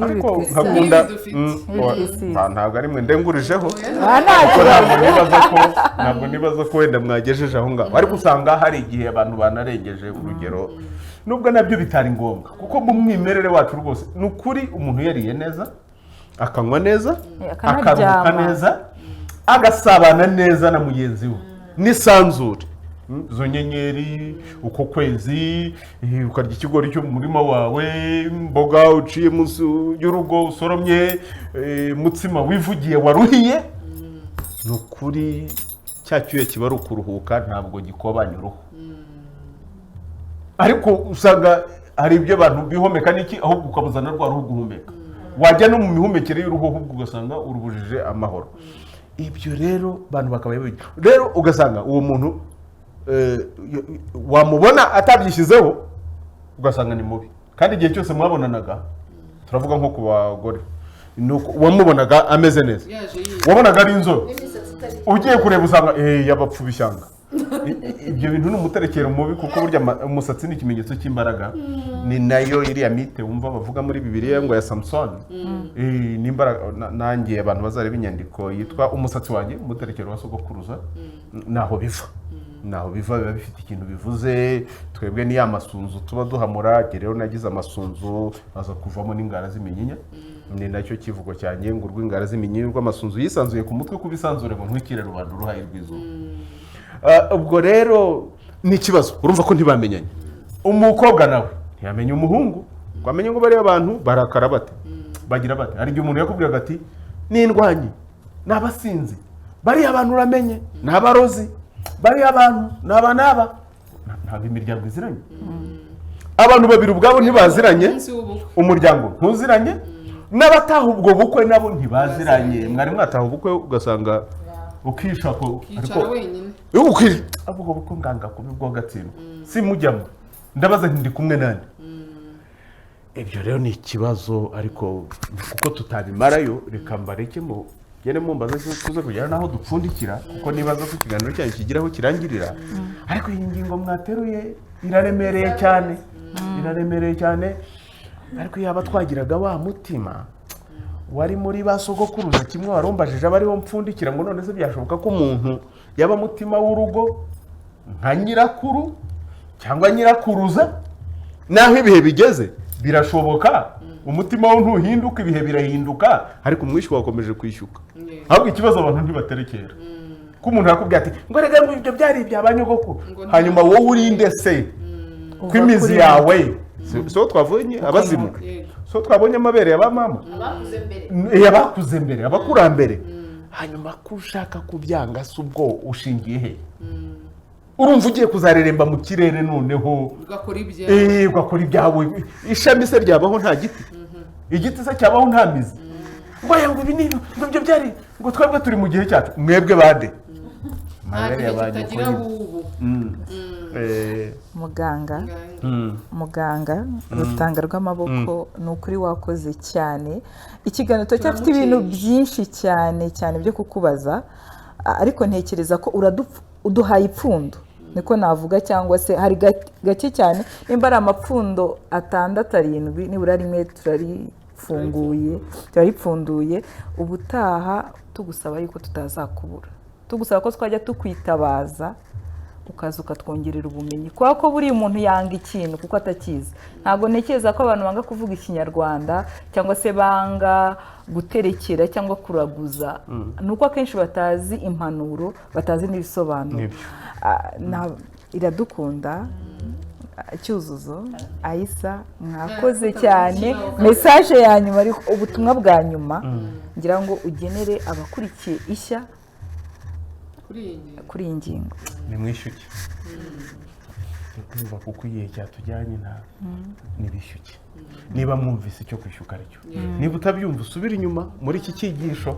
ariko nkakunda ntabwo ari mwe ndengurijeho, ntabwo nibaza ko wenda mwagejeje aho ngaho, ariko usanga hari igihe abantu banarengeje urugero, nubwo nabyo bitari ngombwa, kuko mu mwimerere wacu rwose ni ukuri umuntu yariye neza, akanywa neza, akaruhuka neza, agasabana neza na mugenzi we n'isanzure, izo nyenyeri, uko kwezi, ukarya ikigori cyo mu murima wawe, imboga uciye munsi y'urugo usoromye, mutsima wivugiye waruhiye, ni ukuri cya cyuya kiba ari ukuruhuka, ntabwo gikobanya uruhu. Ariko usanga hari ibyo abantu bihomeka n'iki, ahubwo ukabuzana rwa ruhu guhumeka, wajya no mu mihumekere y'uruhu ahubwo ugasanga urubujije amahoro. Ibyo rero abantu bakaba rero ugasanga uwo muntu wamubona atabyishyizeho ugasanga ni mubi, kandi igihe cyose mwabonanaga, turavuga nko ku bagore, wamubonaga ameze neza, wabonaga ari inzobe, ugiye kureba usanga yabapfu bishyanga. Ibyo bintu ni umuterekero mubi, kuko burya umusatsi ni ikimenyetso cy'imbaraga, ni nayo iriya mite wumva bavuga muri Bibiliya ngo ya Samson, n'imbaraga. Nanjye abantu bazareba inyandiko yitwa umusatsi wanjye umuterekero wa sogokuruza, naho biva, naho biva, biba bifite ikintu bivuze. Twebwe ni ya masunzu tuba duhamura, rero nagize amasunzu aza kuvamo n'ingara z'iminyinya, ni nacyo kivugo cyanjye ngo urw'ingara z'iminyinya rw'amasunzu yisanzuye ku mutwe kubisanzure ngo ntwikire rubanda uruhaye rw'izuba. Ubwo rero ni ikibazo, urumva ko ntibamenyanye. Umukobwa nawe ntiyamenya umuhungu, ngo amenye ngo bariya abantu barakara bate, bagira bate. Hari igihe umuntu yakubwiraga ati n'indwanyi, n'abasinzi, bariya abantu uramenye, n'abarozi, bariya abantu n'aba n'aba. Ntabwo imiryango iziranye, abantu babiri ubwabo ntibaziranye, umuryango ntuziranye, n'abataha ubwo bukwe nabo ntibaziranye. Mwari mwataha ubukwe ugasanga ukishako, ariko ubwo bukwe nganga kubi bwo gatsindwa simujyamo, ndabaza nti ndi kumwe nande. Ibyo rero ni ikibazo, ariko kuko tutabimarayo reka mbareke mu gene mumbaza tuze kugera naho dupfundikira, kuko nibaza ko ikiganiro cyanyu kigiraho kirangirira. Ariko iyi ngingo mwateruye iraremereye cyane, iraremereye cyane. Ariko yaba twagiraga wa mutima wari muri ba sogokuruza, kimwe warumbajije abariho mpfundikira ngo none se byashoboka ko umuntu yaba mutima w'urugo nka nyirakuru cyangwa nyirakuruza? Naho ibihe bigeze birashoboka, umutima wo ntuhinduka, ibihe birahinduka, ariko umwishywa wakomeje kwishyuka. Ahubwo ikibazo abantu ntibaterekera, ko umuntu yakubwira ati ngo rega ngo ibyo byari ibya ba nyogokuru, hanyuma wowe urinde se ko imizi yawe so twavunye abazimu, so twabonye amabere ya ba mama abakuze mbere, abakurambere, hanyuma ko ushaka kubyanga se ubwo ushingiye he? Urumva ugiye kuzareremba mu kirere noneho ugakora ibyawe. Ishami se ryabaho nta giti, igiti se cyabaho nta mizi, ngo ngo ibi ni ngo ibyo byari ngo twebwe turi mu gihe cyacu, mwebwe bande? Muganga, muganga rutanga rw'amaboko, ni ukuri wakoze cyane. Ikiganiro turacyafite ibintu byinshi cyane cyane byo kukubaza, ariko ntekereza ko uduhaye ipfundo, niko navuga, cyangwa se hari gake cyane, nimba ari amapfundo 6 7 nibura rimwe turarifunguye, turaripfunduye. Ubutaha tugusaba yuko tutazakubura, tugusaba ko twajya tukwitabaza ukaza ukatwongerera ubumenyi, kubera ko buriya umuntu yanga ikintu kuko atakizi. Ntabwo ntekereza ko abantu banga kuvuga ikinyarwanda cyangwa se banga guterekera cyangwa kuraguza, ni uko akenshi batazi impanuro, batazi n'ibisobanuro. Iradukunda Cyuzuzo Aisa, mwakoze cyane. Message ya nyuma, ariko ubutumwa bwa nyuma ngira ngo ugenere abakurikiye Ishya kuri iyi ngingo. Ni mwishyuke. Ndumva kuko igihe cyatujyanye nta nibishyuke. Niba mwumvise icyo kwishyuka aricyo, niba utabyumva usubire inyuma muri iki cyigisho,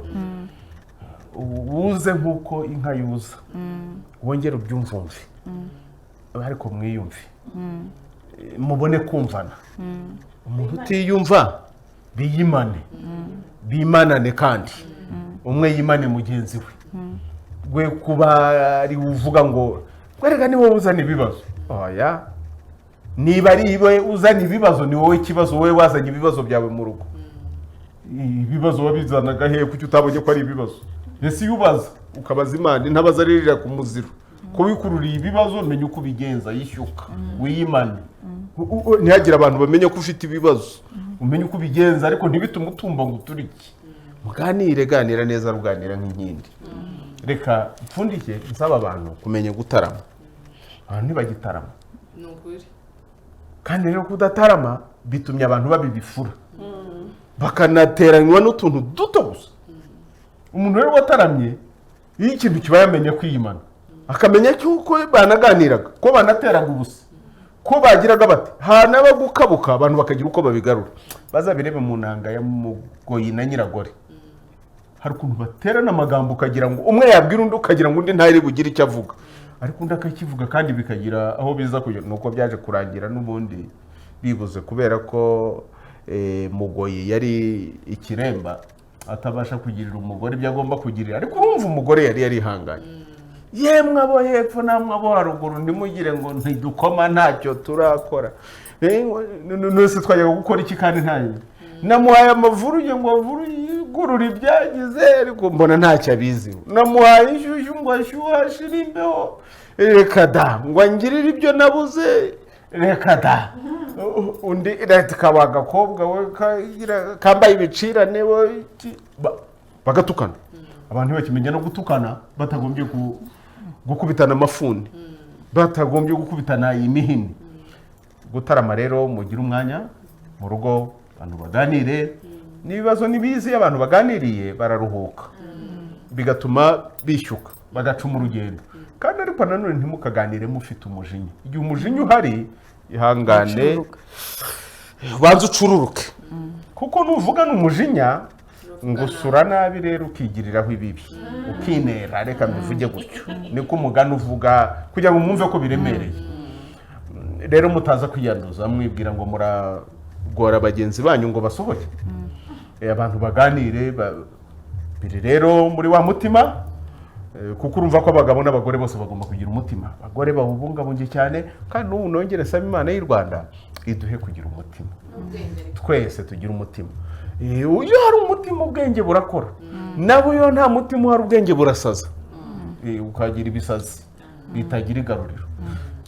wuze nk'uko inka yuza, wongere ubyumvumve, ariko mwiyumve, mubone kumvana. Umuntu utiyumva biyimane, bimanane, kandi umwe yimane mugenzi we, we kuba ari uvuga ngo werega ni wowe uzana ibibazo. Oya, niba ari we uzana ibibazo ni wowe kibazo, wowe wazanye ibibazo byawe mu rugo. Ibibazo wabizanaga hehe? Kuki utabonye ko ari ibibazo? Ese iyo ubaza ukabaza Imana, intabaza ririra ku muziro, ko wikururiye ibibazo, menya uko ubigenza, yishyuka wiyimane, ntihagire abantu bamenya ko ufite ibibazo, umenye uko ubigenza, ariko ntibitume utumva ngo uturike. Muganire, ganira neza, ruganira nk'inkindi. Reka mpfundike nsaba abantu kumenya gutarama. Abantu ntibagitarama. Ni ukuri. Kandi rero kudatarama bitumye abantu baba ibifura, bakanateranywa n'utuntu duto gusa. Umuntu rero wataramye, iyo ikintu kiba yamenye kwiyimana, akamenya cy'uko banaganiraga, ko banateraga ubusa, ko bagiraga bati hanaba gukabuka, abantu bakagira uko babigarura. Bazabirebe mu nanga ya Mugoyi na Nyiragore, hari ukuntu baterana amagambo ukagira ngo umwe yabwira undi, ukagira ngo undi ntari bugire icyo avuga, ariko undi akakivuga, kandi bikagira aho biza kugera. Nuko byaje kurangira n'ubundi bibuze, kubera ko Mugoyi yari ikiremba, atabasha kugirira umugore ibyo agomba kugirira. Ariko urumva umugore yari yarihanganye. Yemwe abo hepfo namwe abo haruguru, ntimugire ngo ntidukoma, ntacyo turakora. Nose twajyaga gukora iki kandi ntayo namuhaye amavuruge ngo avurugurure ibyagize, ariko mbona ntacyo abiziho. Namuhaye inshyushyu ngo ashyuhe ashire imbeho, reka da, ngo angirire ibyo nabuze, reka da. Undi kaba agakobwa we kambaye ibicirane we, bagatukana. Abantu ntibakimenya no gutukana batagombye gukubitana amafuni, batagombye gukubitana imihini. Gutarama rero, mugire umwanya mu rugo abantu baganire n'ibibazo n'ibizi. Abantu baganiriye bararuhuka, bigatuma bishyuka, bagacuma urugendo. Kandi ariko nanone ntimukaganire mufite umujinya. Igihe umujinya uhari, ihangane, banza ucururuke, kuko nuvugana umujinya ngo usura nabi, rero ukigiriraho ibibi, ukinera. Reka mbivuge gutyo, niko umugani uvuga, kugira ngo mwumve ko biremereye. Rero mutaza kwiyanduza mwibwira ngo muragora bagenzi banyu ngo basohoke. Abantu baganire biri rero muri wa mutima, kuko urumva ko abagabo n'abagore bose bagomba kugira umutima. Abagore bawubungabunge cyane, kandi n'ubu nongere saba Imana y'u Rwanda iduhe kugira umutima, twese tugira umutima. Iyo hari umutima ubwenge burakora, nabo iyo nta mutima uhari ubwenge burasaza, ukagira ibisazi bitagira igaruriro.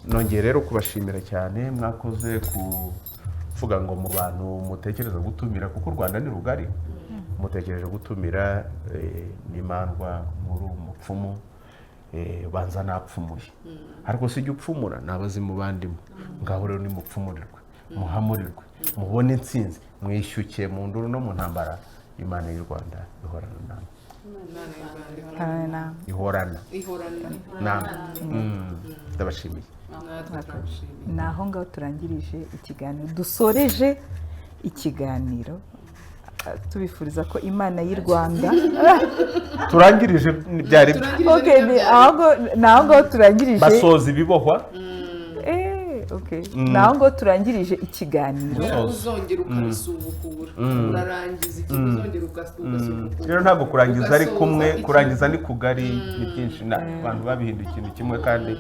Nongeye rero kubashimira cyane, mwakoze kuvuga ngo mu bantu mutekereza gutumira, kuko u Rwanda ni rugari, mutekereje gutumira n'imandwa nkuru umupfumu, banza napfumuye, ariko si ujya upfumura n'abazimu bandimo. Ngaho rero nimupfumurirwe, muhamurirwe, mubone intsinzi, mwishyuke mu nduru no mu ntambara. Imana y'u Rwanda ihorana namwe, ihorana namwe. Ndabashimiye. Ni aho ngaho turangirije ikiganiro, dusoreje ikiganiro tubifuriza ko Imana y'u Rwanda turangirije byari ni aho ngaho turangirije, basoza ibibohwa. Ni aho ngaho turangirije ikiganiro. Uzongera ukabisubukura, urarangiza ikintu uzongera ugasubukura. Rero ntabwo kurangiza ari kumwe, kurangiza ni kugari, ni byinshi, abantu babihinduye ikintu kimwe. Kandi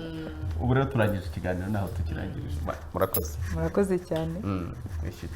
ubu rero turangije ikiganiro, naho tukirangirije. Murakoze, murakoze cyane. Mwishyuye.